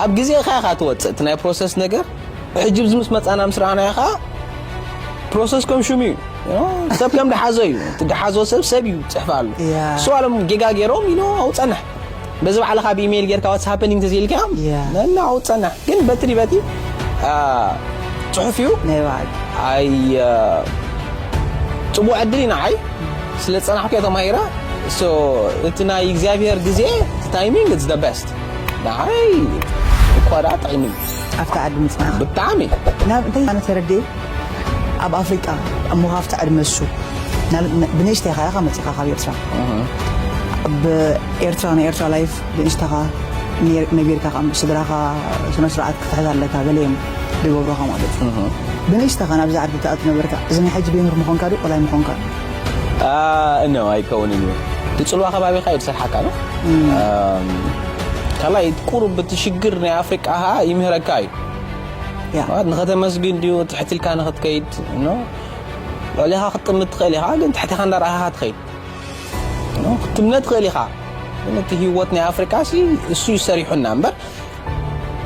ኣብ ግዜ ኢኻ ኢኻ ትወፅእ እቲ ናይ ፕሮሰስ ነገር። ሕጂ ብዚ ምስ መፃና ምስ ረኣናዮ ከዓ ፕሮሰስ ከም ሽሙ እዩ። You know፣ ሰብ ከም ደሓዞ እዩ። እቲ ደሓዞ ሰብ ሰብ እዩ ዝፅሕፍ ኣሎ። Yeah. እሱ ኣሎም ጌጋ ገይሮም ኢሉ ኣውፀንሕ። በዚ ባዕልኻ ብኢሜይል ጌርካ ዋትስ ሃፐኒንግ ተዘይልካ Yeah. ነና ኣውፀንሕ። ግን በትሪ በቲ፣ አ፣ ፅሑፍ እዩ። ናይ ባዕሉ ኣይ፣ አ፣ ፅቡቅ ዕድል እዩ ንዓይ። ስለ ዝፀናሕኩ እየ ተማሂረ። So፣ እቲ ናይ እግዚኣብሔር ግዜ፣ እቲ ታይሚንግ፣ it's the best። ንዓይ እኳ ደኣ ጥዒሙኒ። ኣብቲ ዓዲ ምፅናሕ ብጣዕሚ። ናብ እንታይ ኣነ ተረድኤ ኣብ ኣፍሪቃ እሞ ካብቲ ዕድመ እሱ ናብ- ን- ብንእሽተይ ኢኻ ኢኻ መፂኻ ካብ ኤርትራ ኣብ ኤርትራ ናይ ኤርትራ ላይፍ ብንእሽተኻ ነር- ነቢርካ ከም ስድራኻ ስነ ስርዓት ክትሕዝ ኣለካ ገለ እዮም ዝገብሩኻ ማለት እዩ ብንእሽተኻ ናብዚ ዓዲ ትኣቱ ነበርካ እዚ ናይ ሕጂ ቤኑር ምኾንካ ዶ ቆላይ ምኾንካ ኖ፣ ኣይከውንን እዩ። እቲ ፅልዋ ከባቢኻ እዩ ዝሰርሓካ ነው። ካልኣይ፣ ቁሩብ እቲ ሽግር ናይ ኣፍሪቃ ኸዓ ይምህረካ እዩ። ያ ማለት ንኸተመስግን ድዩ፣ ትሕት ኢልካ ንኽትከይድ፣ ኖ፣ ልዕሌኻ ክትጥምት ትኽእል ኢኻ፣ ግን ትሕቴኻ እንዳረኣኻ ትኸይድ። ኖ፣ ክትምነ ትኽእል ኢኻ። ግን እቲ ህይወት ናይ ኣፍሪቃ ሲ እሱ እዩ ሰሪሑና እምበር፣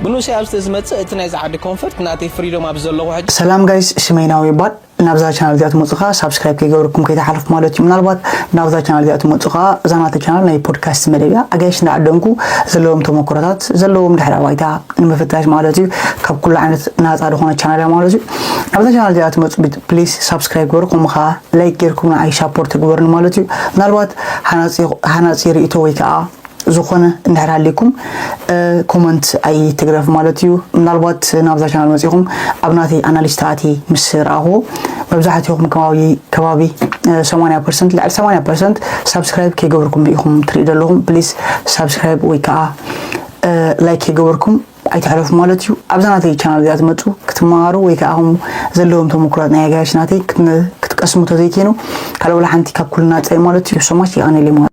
ብንኡሰይ ኣብ ዝተዝመፅእ እቲ ናይዚ ዓዲ ኮንፈርት ናተይ ፍሪዶም ኣብ ዘለኹ ሕጂ ሰላም ጋይስ፣ ሽመይናዊ ይባል። ናብዛ ቻናል እዚኣ ትመፁ ከዓ ሳብስክራይብ ከይገበርኩም ከይተሓልፉ ማለት እዩ። ምናልባት ናብዛ ቻናል እዚኣ ትመፁ ከዓ እዛ ናተ ቻናል ናይ ፖድካስት መደብ እያ። ኣጋይሽ እንዳዓደምኩ ዘለዎም ተመክሮታት፣ ዘለዎም ድሕረ ባይታ ንምፍታሽ ማለት እዩ። ካብ ኩሉ ዓይነት ናፃ ዝኾነ ቻናል እያ ማለት እዩ። ናብዛ ቻናል እዚኣ ትመፁ ፕሊስ ሳብስክራይብ ገበሩ፣ ከምኡ ከዓ ላይክ ገይርኩም ንዓይ ሳፖርት ግበሩኒ ማለት እዩ። ምናልባት ሃናፂ ሃናፂ ርእቶ ወይ ከዓ ዝኾነ እንድሕር ሃሊኩም ኮመንት ኣይትግረፍ ማለት እዩ። ምናልባት ናብዛ ቻናል መፂኹም ኣብ ናተይ ኣናሊስት ኣቲ ምስ ረኣኹ መብዛሕትኹም ከባቢ ከባቢ ሰማንያ ፐርሰንት ልዕሊ ሰማንያ ፐርሰንት ሳብስክራይብ ከይገበርኩም ኢኹም ትርኢ ዘለኹም። ፕሊስ ሳብስክራይብ ወይ ከዓ ላይክ ከይገበርኩም ኣይትሕለፉ ማለት እዩ። ኣብዛ ናተይ ቻናል እዚኣ ትመፁ ክትመሃሩ ወይ ከዓ ኹም ዘለዎም ተመኩራት ናይ ኣጋያሽ ናተይ ክትነ- ክትቀስሙ ተዘይኬኑ ካልእ ወላ ሓንቲ ካብ ኩልና ፀይ ማለት እዩ። ሶማች የቐነለይ ማለት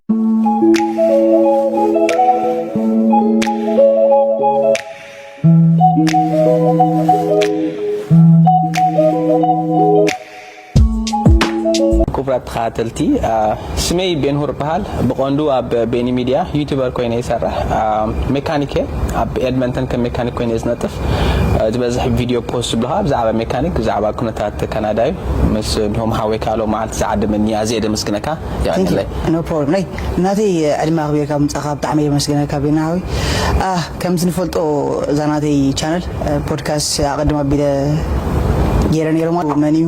ክቡራት ተኸታተልቲ፣ አ፣ ስመይ ቤንሁር ይበሃል። ብቐንዱ ኣብ ቤኒ ሚድያ ዩቱበር ኮይነ ይሰርሕ። አ፣ ሜካኒክ እየ። ኣብ ኤድመንተን ከም ሜካኒክ ኮይነ እየ ዝነጥፍ። አ፣ ዝበዝሕ ቪድዮ ፖስት ዝብሎ ከዓ ብዛዕባ ሜካኒክ፣ ብዛዕባ ኩነታት ካናዳ እዩ። ምስ ድሆም ሓወይ ካሎ መዓልቲ ዝዓደመኒ ኣዝየ ደመስግነካ። የቐንየለይ። ኖ ፕሮብለም ናይ ናተይ ዕድመ ኣኽቢርካ ምጻኻ ብጣዕሚ የመስግነካ ቤና ሓወይ። አ፣ ከምቲ ንፈልጦ እዛ ናተይ ቻነል ፖድካስት ኣቐድም ኣቢለ ገይረ ነይረ ማለት መን እዩ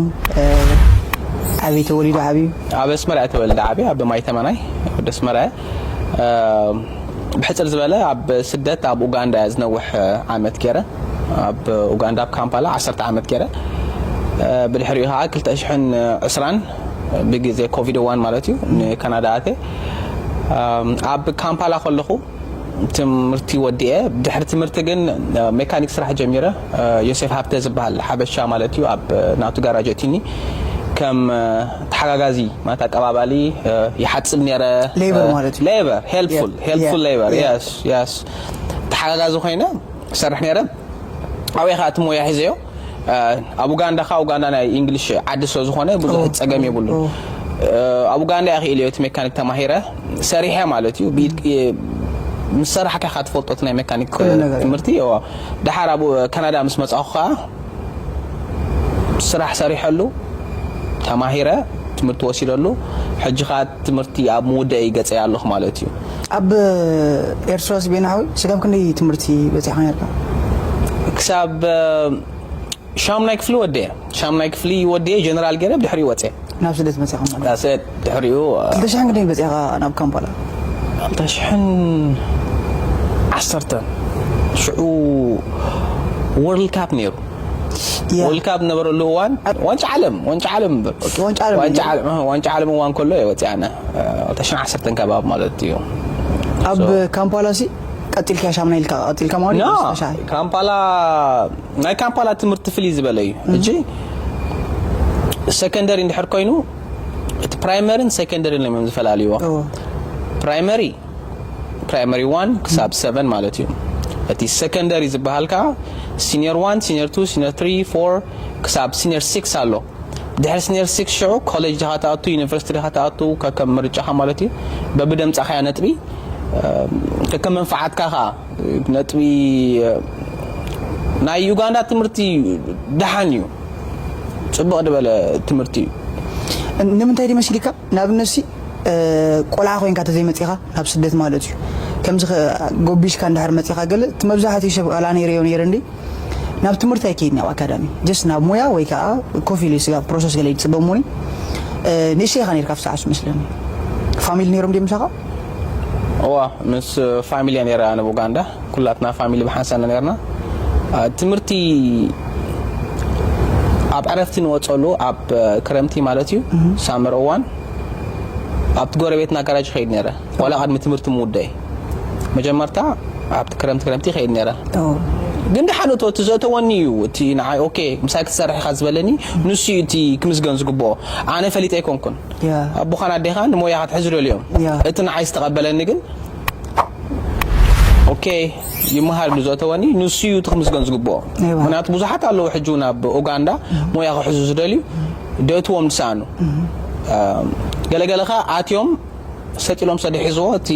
ዓብይ ተወሊዱ ዓብዩ ኣብ ኣስመራ እየ ተወልደ ዓብየ፣ ኣብ ማይ ተመናይ ወዲ ኣስመራ እየ። እ፣ ብሕፅር ዝበለ ኣብ ስደት ኣብ ኡጋንዳ እየ ዝነውሕ ዓመት ገይረ። ኣብ ኡጋንዳ ኣብ ካምፓላ ዓሰርተ ዓመት ገይረ። እ፣ ብድሕሪኡ ከዓ ክልተ ሽሕን ዕስራን ብግዜ ኮቪድ ዋን ማለት እዩ ንካናዳ ኣተ። ኣብ ካምፓላ ከለኹ ትምህርቲ ወዲኤ። ድሕሪ ትምህርቲ ግን እ፣ ሜካኒክ ስራሕ ጀሚረ። እ፣ ዮሴፍ ሃብተ ዝበሃል ሓበሻ ማለት እዩ ኣብ ናቱ ጋራጅ ኣእትዩኒ ከም እ፣ ተሓጋጋዚ ማለት ኣቀባባሊ እ፣ ይሓፅብ ነይረ። ሌበር ማለት እዩ። ሌበር ሄልፕፉል Yeah. ሄልፕፉል Yeah. ሌበር Yeah. የስ የስ ተሓጋጋዚ ኮይነ ሰርሕ ነይረ። ኣብየ ከዓ እቲ ሞያ ሒዘዮ። እ፣ ኣብ ኡጋንዳ ከዓ ኡጋንዳ ናይ ኢንግሊሽ ዓዲ ስለ ዝኾነ ብዙሕ ኦ፣ ፀገም የብሉ። ኦ። እ፣ ኣብ ኡጋንዳ እየ ክኢለዮ እቲ ሜካኒክ ተማሂረ ሰሪሐ ማለት እዩ። ብኢድ- እ፣ ምስ ሰራሕካ ኢኻ ትፈልጦ እቲ ናይ ሜካኒክ ኩሉ ነገር። ትምህርቲ። እዎ። ደሓር ኣብ ካናዳ ምስ መፃኹ ከዓ ስራሕ ሰሪሐሉ ተማሂረ ትምህርቲ ወሲደሉ። ሕጂ ከዓ ትምህርቲ ኣብ ምውደእ ይገፀ ኣለኹ ማለት እዩ። ኣብ ኤርትራ ስቤና ሓወይ ስጋብ ክንደይ ትምህርቲ በፂኻ ነርካ? ክሳብ እ፣ ሻምናይ ክፍሊ ወደየ። ሻምናይ ክፍሊ ወደየ ጀነራል ገይረ ብድሕሪኡ ወፀ። ናብ ስደት መፂኻ ማለት ዳሰ ድሕሪኡ እ፣ ክልተ ሽሕን ክንደይ በፂኻ ናብ ካምፓላ? ክልተ ሽሕን ዓሰርተን ሽዑ ወርልድ ካፕ ነይሩ። ያ። ወርልድ ካፕ ነበረሉ እዋን ዋንጫ ዓለም ዋንጫ ዓለም እምበር። ዋንጫ ዓለም ዋንጫ እዩ። ዓለም እ፣ ዋንጫ ዓለም እዋን ከሎ እየ ወፂኣነ። እ፣ ክልተ ሽሕን ዓሰርተን ከባቢ ማለት እዩ። ኣብ So- ካምፓላ ሲ ቀፂልካ ሻምናይ ኢልካ ቀፂልካ ማለት እዩ? ኖ ተሻ- ካምፓላ ናይ ካምፓላ ትምህርቲ ፍልይ ዝበለ እዩ። እጂ ሰከንደሪ እንድሕር ኮይኑ እቲ ፕራይመሪን ሰከንደሪን እዮም ዝፈላልይዎ። ኦ። ፕራይመሪ ፕራይመሪ ዋን ክሳብ ሰቨን ማለት እዩ። እቲ ሰከንደሪ ዝበሃል ከዓ ሲኒየር ዋን፣ ሲኒየር ቱ፣ ሲኒየር ትሪ፣ ፎር ክሳብ ሲኒየር ሲክስ ኣሎ። ድሕሪ ሲኒየር ሲክስ ሽዑ ኮሌጅ ዲኻ ትኣቱ፣ ዩኒቨርሲቲ ዲኻ ትኣቱ፣ ከከም ምርጫኻ ማለት እዩ። በብደምፃኻያ ነጥቢ ከከም መንፈዓትካ ኸዓ ነጥቢ ናይ ዩጋንዳ ትምህርቲ ደሓን እዩ፣ ፅቡቕ ዝበለ ትምህርቲ እዩ። ንምንታይ ድዩ መሲልካ? ንኣብነት ሲ ቆልዓ ኮይንካ ተዘይመፂኻ ናብ ስደት ማለት እዩ። ከምዚ ጎቢሽካ እንድሕር መፂኻ ገለ እቲ መብዛሕትኡ ሰብ ቃላ ነይረዮ ነይረ እንዲ ናብ ትምህርቲ ኣይከይድን ኣብ ኣካዳሚ ጀስት ናብ ሞያ ወይ ከዓ ኮፍ ኢሉ ስጋ ፕሮሰስ ገለ ይፅበሙኒ። ንእሽተይ ኢኻ ነርካ ኣብ ሰዓት መስለኒ። ፋሚሊ ነይሮም ድዮም ምሳኻ? እዋ፣ ምስ ፋሚሊ እየ ነይረ ኣነ ብኡጋንዳ። ኩላትና ፋሚሊ ብሓንሳና ነርና። ትምህርቲ ኣብ ዕረፍቲ ንወፀሉ ኣብ ክረምቲ ማለት እዩ፣ ሳመር እዋን ኣብቲ ጎረቤትና ጋራጅ ይኸይድ ነይረ። ዋላ ቅድሚ ትምህርቲ ምውደይ መጀመርታ ኣብቲ ክረምቲ ክረምቲ ይኸይድ ነይረ። ግን ደሓን እቶ እቲ ዘእተወኒ እዩ፣ እቲ ንዓይ ኦኬ ምሳይ ክትሰርሕ ኢኻ ዝበለኒ ንሱ እዩ እቲ ክምስገን ዝግብኦ። ኣነ ፈሊጠ ኣይኮንኩን። ኣቦኻን ኣዴኻ ንሞያኻ ትሕዙ ደልዮም። እቲ ንዓይ ዝተቐበለኒ ግን ኦኬ ይመሃር ኢሉ ዘእተወኒ ንሱ እዩ እቲ ክምስገን ዝግብኦ። ምክንያቱ ብዙሓት ኣለዉ ሕጂ እውን ኣብ ኡጋንዳ ሞያ ክሕዙ ዝደልዩ ደእትዎም ዝሰኣኑ። ገለገለ ኸ ኣትዮም ሰጥ ኢሎም ሰ ዝሒዝዎ እቲ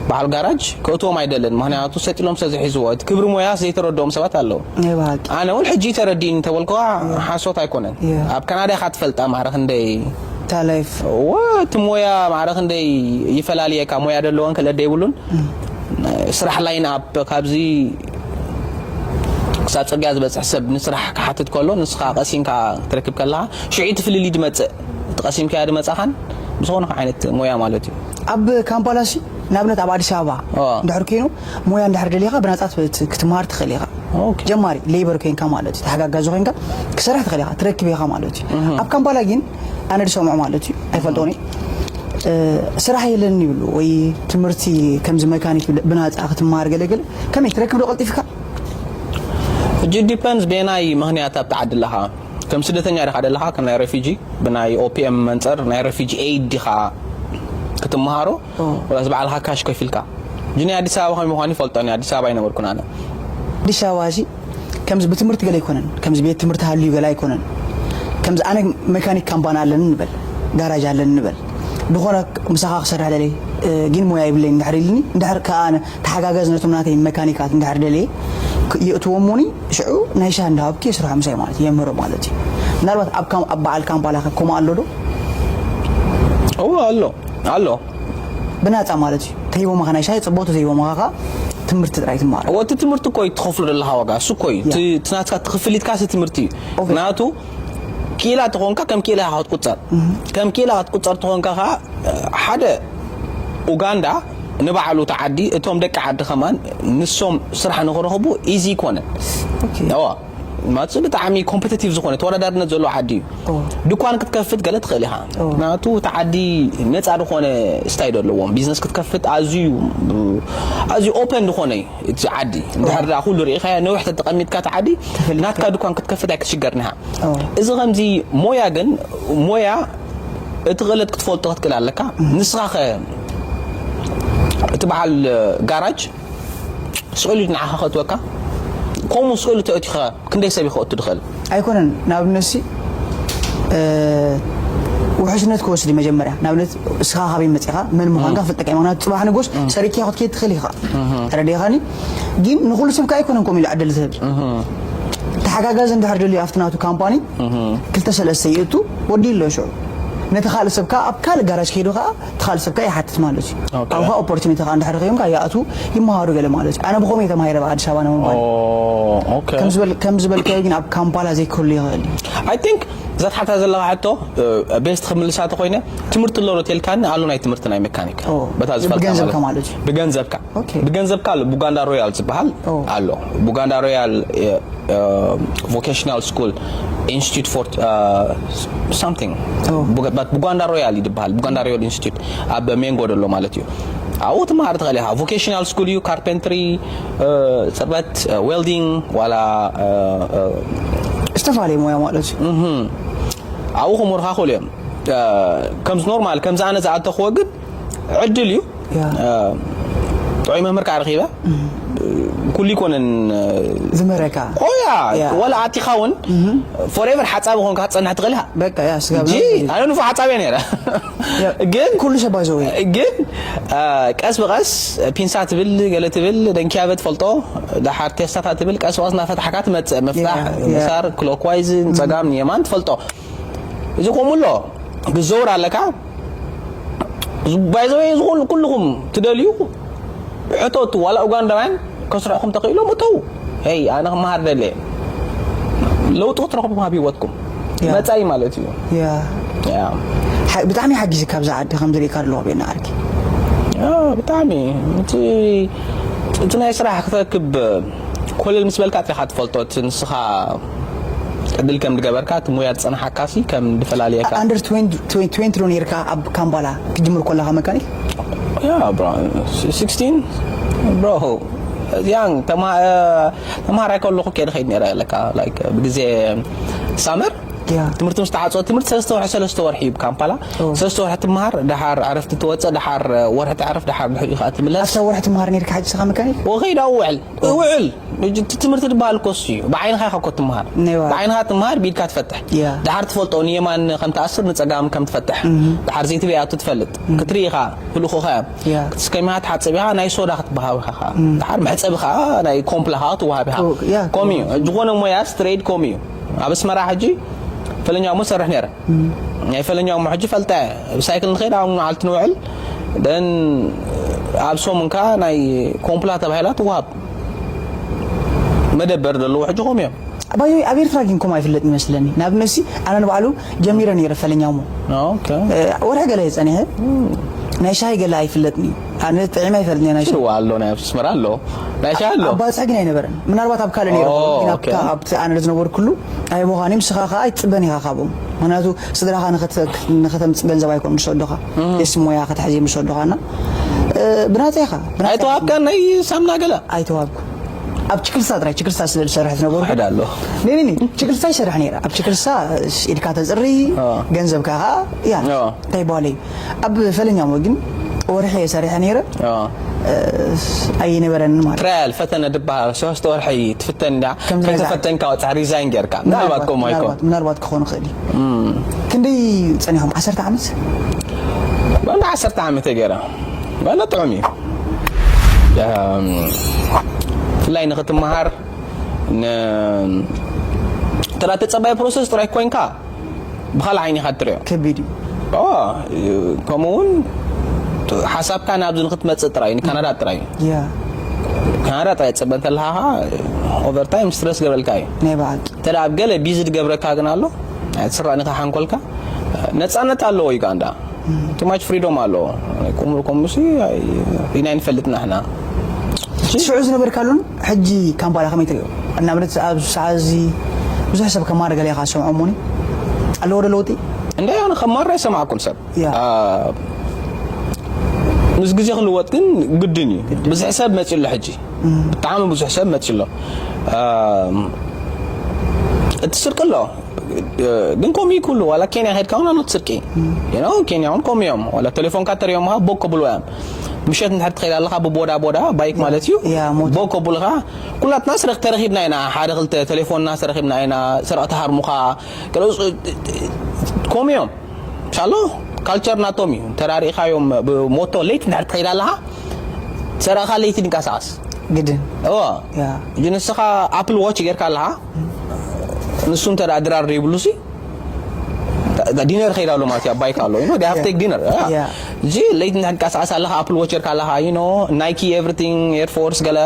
በዓል ጋራጅ ከእትዎም ኣይደልን። ምክንያቱ ሰጥ ኢሎም ሰ ዝሒዝዎ እቲ ክብሪ ሞያ ዘይተረድኦም ሰባት ኣለዉ። ኣነ እውን ሕጂ ተረዲእኒ ተበልኩ ሓሶት ኣይኮነን። ኣብ ካናዳ ኢኻ ትፈልጣ ማዕረ ክንደይ ታላይፍ ወ እቲ ሞያ ማዕረ ክንደይ ይፈላልየካ። ሞያ ደለዎን ክለ ደይብሉን ስራሕ ላይን ኣፕ ካብዚ ክሳብ ፅርግያ ዝበፅሕ ሰብ ንስራሕ ክሓትት ከሎ ንስኻ ቀሲንካ ትረክብ ከለኻ ሽዑ እቲ ፍልልይ ድመፅእ፣ እቲ ቀሲምካያ ድመፃኻን ብዝኾነ ዓይነት ሞያ ማለት እዩ። ኣብ ካምፓላ ሲ ንኣብነት ኣብ ኣዲስ ኣበባ እንድሕር ኮይኑ ሞያ እንድሕር ደሊኻ ብናፃ ክትመሃር ትኽእል ኢኻ። ጀማሪ ሌበር ኮይንካ ማለት እዩ፣ ተሓጋጋዚ ኮይንካ ክሰርሕ ትኽእል ኢኻ፣ ትረክብ ኢኻ ማለት እዩ። ኣብ ካምፓላ ግን ኣነ ዝሰምዖ ማለት እዩ፣ ኣይፈልጦን እየ፣ ስራሕ የለን ይብሉ ወይ ትምህርቲ ከምዚ መካኒክ ብናፃ ክትመሃር ገለገለ ከመይ ትረክብ ዶ ቀልጢፍካ? ሕጂ ዲፐንስ በየናይ ምክንያት ኣብቲ ዓዲ ኣለኻ። ከም ስደተኛ ዲኻ ደለኻ፣ ከም ናይ ሬፊጂ ብናይ ኦፒኤም መንፅር ናይ ሬፊጂ ኤይድ ዲኻ ክትመሃሮ ወላስ በዓልኻ ካሽ ከፊልካ? ሕጂ ናይ ኣዲስ ኣበባ ከመይ ምዃኑ ይፈልጦ፣ ናይ ኣዲስ ኣበባ ኣይነበርኩን ኣነ። ኣዲስ ኣበባ እዚ ከምዚ ብትምህርቲ ገለ ኣይኮነን፣ ከምዚ ቤት ትምህርቲ ሃልዩ ገለ ኣይኮነን። ከምዚ ኣነ መካኒክ ካምፓኒ ኣለኒ ንበል፣ ጋራጅ ኣለኒ ንበል፣ ዝኾነ ምሳኻ ክሰርሕ ደለይ ግን ሞያ ይብለይ እንድሕር ኢልኒ እንድሕር ከኣ ተሓጋጋዚ ነቶም ናተይ መካኒካት እንድሕር ደለየ የእትዎም ሞኒ ሽዑ ናይ ሻሂ እንዳሃብኩ የስርሖ ምሳይ ማለት የምህሮ ማለት እዩ። ምናልባት ኣብ በዓል ካምፓላ ከምኡ ኣሎ ዶ? እዎ ኣሎ ኣሎ። ብናፃ ማለት እዩ ተሂቦምኻ ናይ ሻሂ ፅቦ ተዘይቦምኻ ከዓ ትምህርቲ ጥራይ ትመሃር። እዎ እቲ ትምህርቲ እኮ እዩ ትኸፍሎ ዘለኻ ዋጋ እሱ እኮ እዩ እቲ ናትካ ትኽፍሊትካ ሲ ትምህርቲ እዩ። ምክንያቱ ክኢላ ተኾንካ ከም ክኢላ ኢኻ ክትቁፀር። ከም ክኢላ ክትቁፀር ተኾንካ ከዓ ሓደ ኡጋንዳ ንባዕሉ እቲ ዓዲ እቶም ደቂ ዓዲ ከማን ንሶም ስራሕ ንክረኽቡ ኢዚ ይኮነን። ማለት ብጣዕሚ ኮምፐቲቲቭ ዝኾነ ተወዳዳርነት ዘለዎ ዓዲ እዩ። ድኳን ክትከፍት ገለ ትኽእል ኢኻ። ምክንያቱ እቲ ዓዲ ነፃ ዝኾነ ስታይል ኣለዎም። ቢዝነስ ክትከፍት ኣዝዩ ኣዝዩ ኦፐን ዝኾነ እዩ እቲ ዓዲ። እንድሕር ኩሉ ርኢኻዮ ነዊሕ ተተቐሚጥካ እቲ ዓዲ ናትካ ድኳን ክትከፍት ኣይክትሽገርን ኢኻ። እዚ ከምዚ ሞያ ግን ሞያ እቲ ክእለት ክትፈልጦ ክትክእል ኣለካ። ንስኻ ኸ እቲ በዓል ጋራጅ ስእሉ ንዓኻ ከእትወካ ከምኡ ስእሉ ተእቲኻ ክንደይ ሰብ ይኸእቱ ድኽእል? ኣይኮነን። ንኣብነት ሲ ውሕስነት ክወስድ መጀመርያ ንኣብነት እስኻ ካበይ መፂኻ መን ምዃንካ ክፈልጠካ እዩ። ምክንያቱ ፅባሕ ንጎስ ሰሪኪ ክትከይድ ትኽእል ኢኻ። ተረዲኻኒ? ግን ንኩሉ ሰብ ከ ኣይኮነን ከምኡ ኢሉ ዕድል ዝህብ። ተሓጋጋዚ እንድሕር ደልዩ ኣብቲ ናቱ ካምፓኒ ክልተ ሰለስተ ይእቱ ወዲ ኣሎ ሽዑ ነቲ ካልእ ሰብ ከ ኣብ ካልእ ጋራጅ ከይዱ ከኣ እቲ ካልእ ሰብ ከ ይሓትት ማለት እዩ። ኣብኻ ኦፖርቹኒቲ ከ እንድሕር ረኺቦም ከ ይኣትዉ ይመሃሩ ገለ ማለት እዩ። ኣነ ብኸምኡ እየ ተማሂረ ኣብ ኣዲስ ኣበባ ንምባል። ከም ዝበልካዮ ግን ኣብ ካምፓላ ዘይክህሉ ይኽእል እዩ። I think እዛ ትሓታ ዘለኻ ሕቶ ቤስት ክምልሳ ተኾይነ ትምህርቲ ኣሎ ዶ ተልካኒ ኣሎ ናይ ትምህርቲ ናይ ሜካኒክ በታ ዝፈልካ ብገንዘብካ ማለት ማለት እዩ። ብገንዘብካ ብገንዘብካ ኣሎ ቡጋንዳ ሮያል ዝበሃል ኣሎ ቡጋንዳ ሮያል vocational school institute for something but ቡጋንዳ ሮያል ይድበሃል ቡጋንዳ ሮያል ኢንስቲትዩት ኣብ ሜንጎ ደሎ ማለት እዩ። ኣብኡ ትመሃር ትኽእል ኢኻ። ቮኬሽናል ስኩል እዩ። ካርፔንትሪ፣ ፅርበት፣ ዌልዲንግ ዋላ ዝተፈላለዩ ሞያ ማለት እዩ። ኣብኡ ክመሩኻ ክእሉ እዮም። ከምዚ ኖርማል ከምዚ ኣነ ዝኣተኽዎ ግን ዕድል እዩ። ጥዑይ መምህር ከዓ ረኺበ ኩሉ ይኮነን። ዝምህረካ ኦያ Yeah. ወላ ኣቲኻ እውን ፎሬቨር ሓፃቢ ኮንካ ክትፀንሕ ትኽእል ኢኻ። በቃ ያ ስጋብ እንጂ ኣነ ንፉ ሓፃቢ እየ ነይረ። ግን ኩሉ ሰብ ባይዘወ ግን አ፣ ቀስ ብቀስ ፒንሳ ትብል፣ ገለ ትብል፣ ደንኪያበ ትፈልጦ፣ ደሓር ቴስታታት ትብል፣ ቀስ ብቀስ እናፈታሕካ ትመፅእ። ምፍታሕ Yeah, yeah. ምሳር ክሎክዋይዝ፣ ንፀጋም ንየማን ትፈልጦ። እዚ ከምኡ ኣሎ፣ ክዘውር ኣለካ። ባይዘወ እዚ ኩሉ ኩልኹም ትደልዩ ሕቶት ዋላ ኡጋንዳውያን ከስርሕኹም ተኽኢሎም እተው። ሄይ ኣነ ክመሃር ደለ፣ ለውጢ ክትረኽቡ ኣብ ህይወትኩም Yeah. መጻኢ ማለት እዩ። ያ Yeah. ሓ- ብጣዕሚ ሓጊዙ ካብዛ ዓዲ ከም ዝርእካ ኣለዎ ቤና ዓርኪ ያ፣ ብጣዕሚ እቲ እቲ ናይ ስራሕ ክተክብ ኮለል ምስ በልካ ጥሪኻ ትፈልጦ። እቲ ንስኻ ዕድል ከም ዝገበርካ፣ እቲ ሙያ ዝጸንሓካሲ ከም ዝፈላልየካ። under twenty twenty ዶ ነርካ ኣብ ካምባላ ክትጅምር ከለካ መካኒክ ያ ብሮ፣ sixteen ብሮ፣ ያንግ ተማ- ተማሃራይ ከለኹ ከይደ ከይድ ነረ ለካ፣ like ብግዜ ሳመር ያ ትምህርቲ ምስ ተዓፀወ፣ ትምህርቲ ሰለስተ ወርሒ ሰለስተ ወርሒ እዩ ብካምፓላ። ሰለስተ ወርሒ ትመሃር፣ ደሓር ዕረፍቲ ትወፅእ፣ ደሓር ወርሒ ተዕርፍ፣ ደሓር ድሕሪኡ ከዓ ትምለስ። ኣብታ ወርሒ ትመሃር ነርካ ሓጂ ስኻ መካኒክ ወኸይዳ ውዕል ውዕል። እቲ ትምህርቲ ዝበሃል ኮስ እዩ። ብዓይንኻ ኢኻ እኮ ትመሃር። ነይዋ። ብዓይንኻ ትመሃር፣ ብኢድካ ትፈትሕ። ያ። ደሓር ትፈልጦ ንየማን ከም ትኣስር ንፀጋም ከም ትፈትሕ። ደሓር ዘይትበያቱ ትፈልጥ። ክትርኢ ኢኻ፣ ህልኹኻ እዮም። ያ። ክትስከም ኢኻ፣ ትሓፅብ ኢኻ፣ ናይ ሶዳ ክትበሃው ኢኻ። ደሓር መሕፀቢ ከዓ ናይ ኮምፕላ ከዓ ትወሃብ ኢኻ። ያ። ከምኡ እዩ። ዝኾነ ሞያስ ትሬድ ከምኡ እዩ። ኣብ ኣስመራ ሕጂ ፈለኛ እሞ ሰርሕ ነይረ። ናይ ፈለኛ እሞ ሕጂ ፈልጠ። ብሳይክል ንኸይድ ኣብ መዓልቲ ንውዕል። ደን ኣብ ሰሙን ከዓ ናይ ኮምፕላ ተባሂላ ትወሃብ። መደበር ዘለዎ ሕጂ ከምኡ እዮም። ባይ ኣብ ኤርትራ ግን ከምኡ ኣይፍለጥ ይመስለኒ። ንኣብነት ሲ ኣነ ንባዕሉ ጀሚረ ነይረ ፈለኛ እሞ ኦኬ። ወርሒ ገለ የፀኒሐ ናይ ሻሂ ገለ ኣይፍለጥኒ ኣነ ጥዒመ ኣይፈልጥኒ ናይ ሻሂ ሽዋ ኣሎ፣ ናይ ኣስመራ ኣሎ፣ ናይ ሻሂ ኣሎ። ኣባፅሒ ግን ኣይነበረን ምናልባት ኣብ ካልእ ነይረ ኦ፣ ግን ኦኬ። ኣብቲ ኣነ ዝነበርኩሉ ኣይቦኻን እዮም ስኻ ከዓ ኣይትፅበን ኢኻ ካብኦም ምክንያቱ ስድራኻ ንኸተ- ንኸተምፅእ ገንዘብ ኣይኮን ዝሰዱኻ የስ ሞያ ከተሕዚ እዮም ዝሰዱኻና ብናፀ ኢኻ ብናፀ ኢኻ። ኣይተዋብካን ናይ ሳምና ገለ ኣይተዋብኩ ኣብ ችክልሳ ጥራይ ችክልሳ ስለ ዝሰርሕ ዝነበሩ ሕድ ኣሎ። ኔኔ ችክልሳ ይሰርሕ ነይረ ኣብ ችክልሳ ኢድካ ተፅሪ አ። ገንዘብካ ከዓ ያ አ። እንታይ በለ እዩ ኣብ ፈለኛ ሞ ግን ወርሒ የሰሪሐ ነይረ አ። ኣይነበረን ማለት ትራያል ፈተነ ድበሃል ሰለስተ ወርሒ ትፍተን ዳ ከምዚ ናይ ከይተፈተንካ ወፃ ሪዛይን ጌርካ ምናልባት ከምኡ ኣይኮን ምናልባት- ምናልባት ክኾኑ ክእል እዩ ክንደይ ፀኒሖም ዓሰርተ ዓመት ባንዳ ዓሰርተ ዓመት ገይረ ባንዳ ጥዑም እዩ። እም፣ ብፍላይ ንክትመሃር ን- ተራ ተፀባይ ፕሮሰስ ጥራይ ኮይንካ ብካልእ ዓይኒ ኢኻ ትሪኦ። ከቢድ እዩ ኦ፣ ከምኡ እውን ሓሳብካ ናብዚ ንክትመፅእ ጥራይ ንካናዳ ጥራይ እዩ። ያ ካናዳ ጥራይ ፅበ እንተለካ ኦቨርታይም ስትረስ ገብረልካ እዩ። ናይ በዓል እንተ ኣብ ገለ ቢዚ ዝገብረካ ግን ኣሎ ኣይትስራእኒ ከሓንኮልካ ነፃነት ኣለዎ ዩጋንዳ። ቱ ማች ፍሪዶም ኣለዎ። ከምኡ ከምኡሲ ኢና ይንፈልጥ ናሕና። ሽዑ ዝነበርካሉን ሕጂ ካምፓላ ከመይ ትሪኦ ንኣብነት ኣብ ሰዓዚ ብዙሕ ሰብ ከማር ገለ ኢኻ ሰምዖ እሞኒ ኣለዎ ዶ ለውጢ እንደ ኣነ ከማር ኣይሰማዕኩን ሰብ ያ። አ፣ ምስ ግዜ ክልወጥ ግን ግድን እዩ። ብዙሕ ሰብ መፂኡ ኣሎ ሕጂ ብጣዕሚ ብዙሕ ሰብ መፂኡ ኣሎ። አ፣ እቲ ስርቂ ኣሎ ግን ከምኡ እዩ ኩሉ ዋላ ኬንያ ከድካ እውን ኣሎ እቲ ስርቂ። You know፣ ኬንያ እውን ከምኡ እዮም። ዋላ ቴሌፎንካ ተሪኦምኻ ቦክ ከብሉ እዮም። ምሸት እንድሕር ትኸይድ ኣለኻ ብቦዳ ቦዳ ባይክ ማለት እዩ ያ፣ ሞተር። ቦክ ከብሉኻ። ኩላትና ስረክ ተረኺብና ኢና። ሓደ ክልተ ቴሌፎንና ተረኺብና ኢና። ሰረቕቲ ሃርሙኻ ከምኡ እዮም። ሻሎ ካልቸር ናቶም እዩ። ተራሪእኻዮም ብሞቶ ለይቲ እንድሕር ትኸይድ ኣለኻ ሰረቕኻ ለይቲ ድንቀሳቐስ ግድን እዋ ያ እዚ ንስኻ ኣፕል ዋች ጌርካ ኣለኻ ንሱ እንተ ድራር ዘይብሉ ሲ ዲነር ከይድ ኣሎ ማለት እዩ። ኣብ ባይክ ኣሎ ቴክ ዲነር ያ። እዚ ለይቲ እንድሕር ትንቀሳቐስ ኣለኻ ኣፕል ዋች ጌርካ ኣለኻ ናይኪ ኤቭሪቲንግ ኤርፎርስ ገለ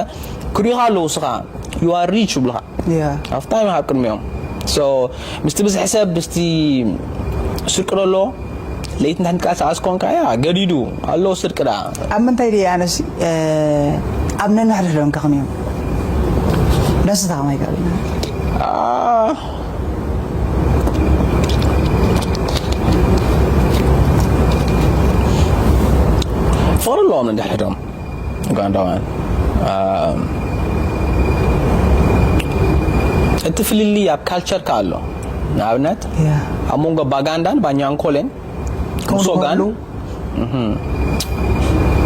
ክሪኻ ኣለዉ ንስኻ you are rich ይብሉኻ ያ ኣብቲ ታይም ኣብ ቅድሚኦም so ምስቲ ብዝሒ ሰብ ምስቲ ስርቂ ደሎ ለይቲ እንድሕር ትንቀሳቐስ ኮንካ ያ ገዲዱ ኣሎ ስርቂ ደኣ ኣብ ምንታይ ድየ ኣነሲ ኣብ ነንሕድሕዶም ከኸም እዮም ደስታ ከማይ ጋቢና Ah. ፍቕሪ ኣለዎም እንድሕዶም ኡጋንዳውያን እቲ ፍልልይ ኣብ ካልቸር ከ ኣሎ ንኣብነት ኣብ መንጎ ባጋንዳን ባኛንኮሌን ሶጋን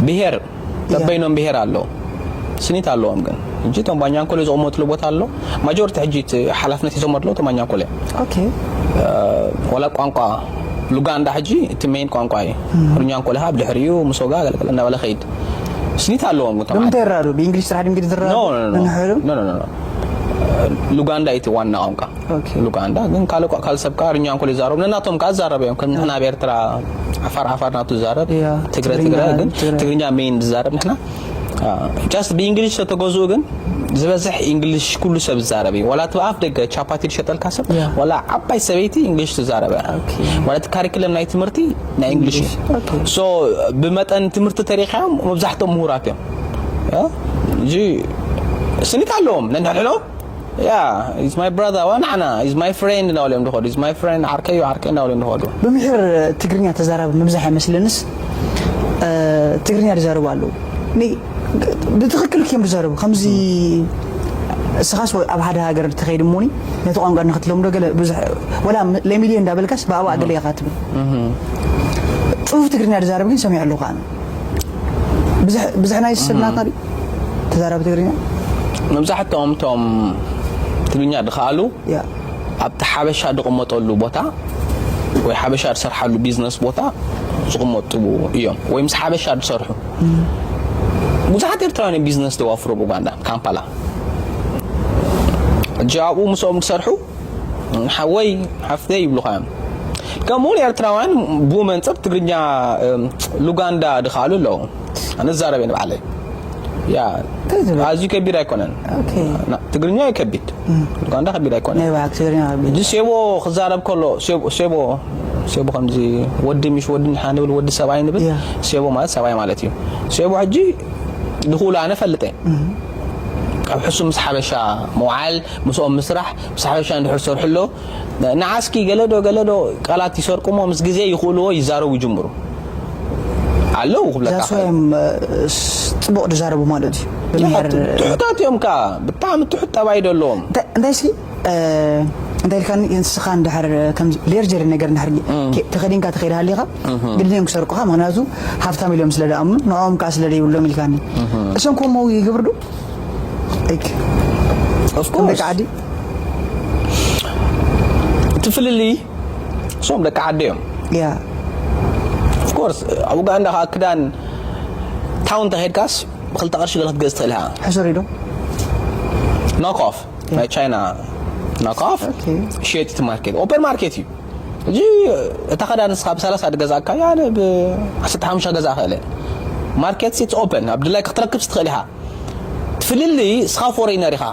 ብሄር በበይኖም ብሄር ኣለዉ ስኒት ኣለዎም ግን እንጂ እቶም ባኛንኮሌ ዝቕመጥሉ ቦታ ኣሎ። ማጆሪቲ ሕጂ እቲ ሓላፍነት ሒዞም ኣለዉ እቶም ባኛንኮሌ። ኦኬ ወላ ቋንቋ ሉጋንዳ ሕጂ እቲ ሜን ቋንቋ እዩ። ሩኛንኮሌ ካብ ድሕሪኡ ምስ ወጋ ገለገለ እናበለ ከይድ። ስኒት ኣለዎም ግን እቶም ብምንታይ ይረኣሉ? ብእንግሊሽ ጥራሕ ድም ግዲ ዝረኣሉ? ሉጋንዳ እቲ ዋና ቋንቋ። ሉጋንዳ ግን ካልእ ቋ- ካልእ ሰብ ከዓ ሩኛንኮሌ ይዛረቡ። ነናቶም ከዓ ዝዛረቡ እዮም። ከም ንሕና ኣብ ኤርትራ ዓፋር ዓፋር ናቱ ዝዛረብ፣ ትግረ ትግረ ግን ትግርኛ ሜን ዝዛረብ ንሕና። ጃስት ብእንግሊሽ ተተገዝኡ ግን ዝበዝሕ እንግሊሽ ኩሉ ሰብ ዝዛረብ እዩ። ዋላ እቲ ኣፍ ደገ ቻፓቲ ዝሸጠልካ ሰብ ዋላ ዓባይ ሰበይቲ እንግሊሽ ትዛረበ። ዋላ እቲ ካሪክለም ናይ ትምህርቲ ናይ እንግሊሽ እዩ። ሶ ብመጠን ትምህርቲ ተሪኻዮም መብዛሕትኦም ምሁራት እዮም። እዚ ስኒት ኣለዎም ነንሕድሕዶም። Yeah, he's my brother. ዋናዕና he's my friend እናበሉ እዮም ዝኸዱ። He's my friend፣ ዓርከይ እዩ፣ ዓርከይ እናበሉ እዮም ዝኸዱ። ብምሒር ትግርኛ ተዛራቢ ምብዛሕ ኣይመስለንስ። ትግርኛ ዝዛረቡ ኣለዉ። ብትኽክል እዮም ዝዛረቡ። ከምዚ እስኻስ ኣብ ሓደ ሃገር ትኸይድ እሞኒ ነቲ ቋንቋ ንክትለምዶ ገለ ብዙሕ ወላ ለሚድዮ እንዳበልካስ ብኣባኣ ገለ ኢኻ ትብል። ፅፉፍ ትግርኛ ዝዛረብ ግን ሰሚዐ ኣለኹ ኣነ። ብዙሕ ናይ ሰብናትና ተዛራቢ ትግርኛ መብዛሕትኦም እቶም ትግርኛ ድኸኣሉ ኣብቲ ሓበሻ ዝቕመጠሉ ቦታ ወይ ሓበሻ ዝሰርሓሉ ቢዝነስ ቦታ ዝቕመጡ እዮም፣ ወይ ምስ ሓበሻ ዝሰርሑ። ብዙሓት ኤርትራውያን ቢዝነስ ተዋፍሩ ብኡጋንዳ ካምፓላ። ሕጂ ኣብኡ ምስኦም ዝሰርሑ ሓወይ ሓፍተይ ይብሉኻ እዮም። ከምኡውን ኤርትራውያን ብኡ መንፅር ትግርኛ ሉጋንዳ ድኻሉ ኣለዉ። ኣነ ዝዛረብ እየ ንባዕለይ። ያ ኣዝዩ ከቢድ ኣይኮነን። ትግርኛ እዩ ከቢድ፣ ሉጋንዳ ከቢድ ኣይኮነን። እዚ ሴቦ ክዛረብ ከሎ ሴቦ ሴቦ ከምዚ ወዲ ምሽ ወዲ ንሓ ንብል፣ ወዲ ሰብኣይ ንብል። ሴቦ ማለት ሰብኣይ ማለት እዩ። ሴቦ ሕጂ ድኹሉ ኣነ ፈልጠ ኣብ ሕሱ ምስ ሓበሻ መውዓል ምስኦም ምስራሕ ምስ ሓበሻ እንድሕር ሰርሑ ኣሎ ንዓስኪ ገለዶ ገለዶ ቃላት ይሰርቁሞ ምስ ግዜ ይኽእልዎ ይዛረቡ ይጅምሩ ኣለዉ ክብለካ ዛስዋዮም ጽቡቕ ድዛረቡ ማለት እዩ። ትሑታት እዮም። ብጣዕሚ ትሑት ጠባይ ዶ ኣለዎም። እንታይ እስኪ እንታይ ኢልካኒ ንስኻ እንድሕር ከምዚ ሌርጀሪ ነገር እንድሕር ተኸዲንካ ትኸይድ ሃሊኻ ግድን እዮም ክሰርቁኻ። ምክንያቱ ሃፍታም ኢሎም ስለ ደኣምኑ ንዕኦም ከዓ ስለ ደይብሎም ኢልካኒ። እሶም ከምኡ ይግብሩ ዶ? ደቂ ዓዲ እቲ ፍልልይ እሶም ደቂ ዓዲ እዮም። ኦፍኮርስ ኣብ ኡጋንዳ ከዓ ክዳን ታውን ተኸድካስ ብክልተ ቅርሺ ገለ ክትገዝ ትኽእል ኢኻ። ሕሱር ኢዶ ኖክ ኦፍ ናይ ቻይና ኖክ ኦፍ ሽየጥ እቲ ማርኬት ኦፐን ማርኬት እዩ። እዚ እታ ክዳን ንስኻ ብሰላሳ ድገዛእካ ያነ ብዓሰርተ ሓሙሽተ ገዛ ክእለ ማርኬት ሲትስ ኦፐን ኣብ ድላይ ክትረክብ ትኽእል ኢኻ። ትፍልልይ እስኻ ፎሬነር ኢኻ።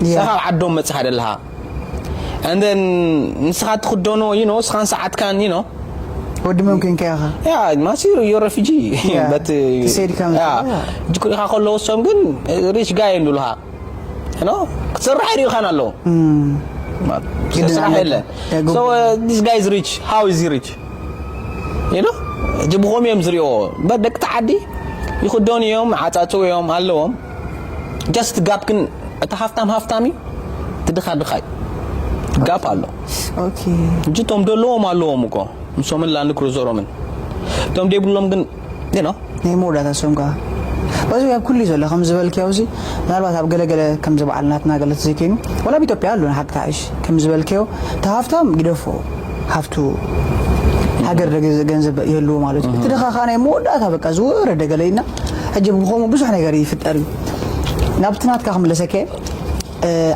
እስኻ ካብ ዓዶም መጽኻ ደለኻ። And then ንስኻ ትኽደኖ you know እስኻን ሰዓትካን you know ወዲ መን ኮንካ ኢኻ? ያ ማሲ ዩ ረፊጂ በት ትሰይድ ከም ያ ጅኩሪኻ ከለዉ እሶም ግን ሪች ጋይ እንዱልኻ ኖ ክትሰርሕ ኣይሪእኻን ኣለዉ ስራሕ የለን። So this guy is rich. How is he rich? You know? ሕጂ ብኸም እዮም ዝሪኦ በት ደቂ ተዓዲ ይኽደኑ እዮም፣ ዓፃፅው እዮም ኣለዎም። ጀስት ጋፕ ግን እቲ ሃፍታም ሃፍታም እዩ፣ እቲ ድኻ ድኻ እዩ። ጋፕ ኣሎ። ሕጂ እቶም ደለዎም ኣለዎም እኮ ምስኦምን ላንድ ክሩዘሮምን እቶም ደይብሎም ግን you know ናይ መወዳእታ ሶም ከዓ በዚ ኣብ ኩሉ እዩ ዘሎ ከም ዝበልክዮ እዚ ምናልባት ኣብ ገለገለ ከምዚ በዓል ናትና ገለ ተዘይኮይኑ ወላ ኣብ ኢትዮጵያ ኣሎ ንሓቂ ተሓይሽ ከም ዝበልክዮ እቲ ሃፍታም ግደፎ ሃፍቱ ሃገር ገንዘብ ይህልዎ ማለት እዩ። እቲ ድኻ ከዓ ናይ መወዳእታ በቃ ዝወረደ ገለ ኢና ሕጂ ብኸምኡ ብዙሕ ነገር ይፍጠር እዩ። ናብቲ ናትካ ክምለሰከ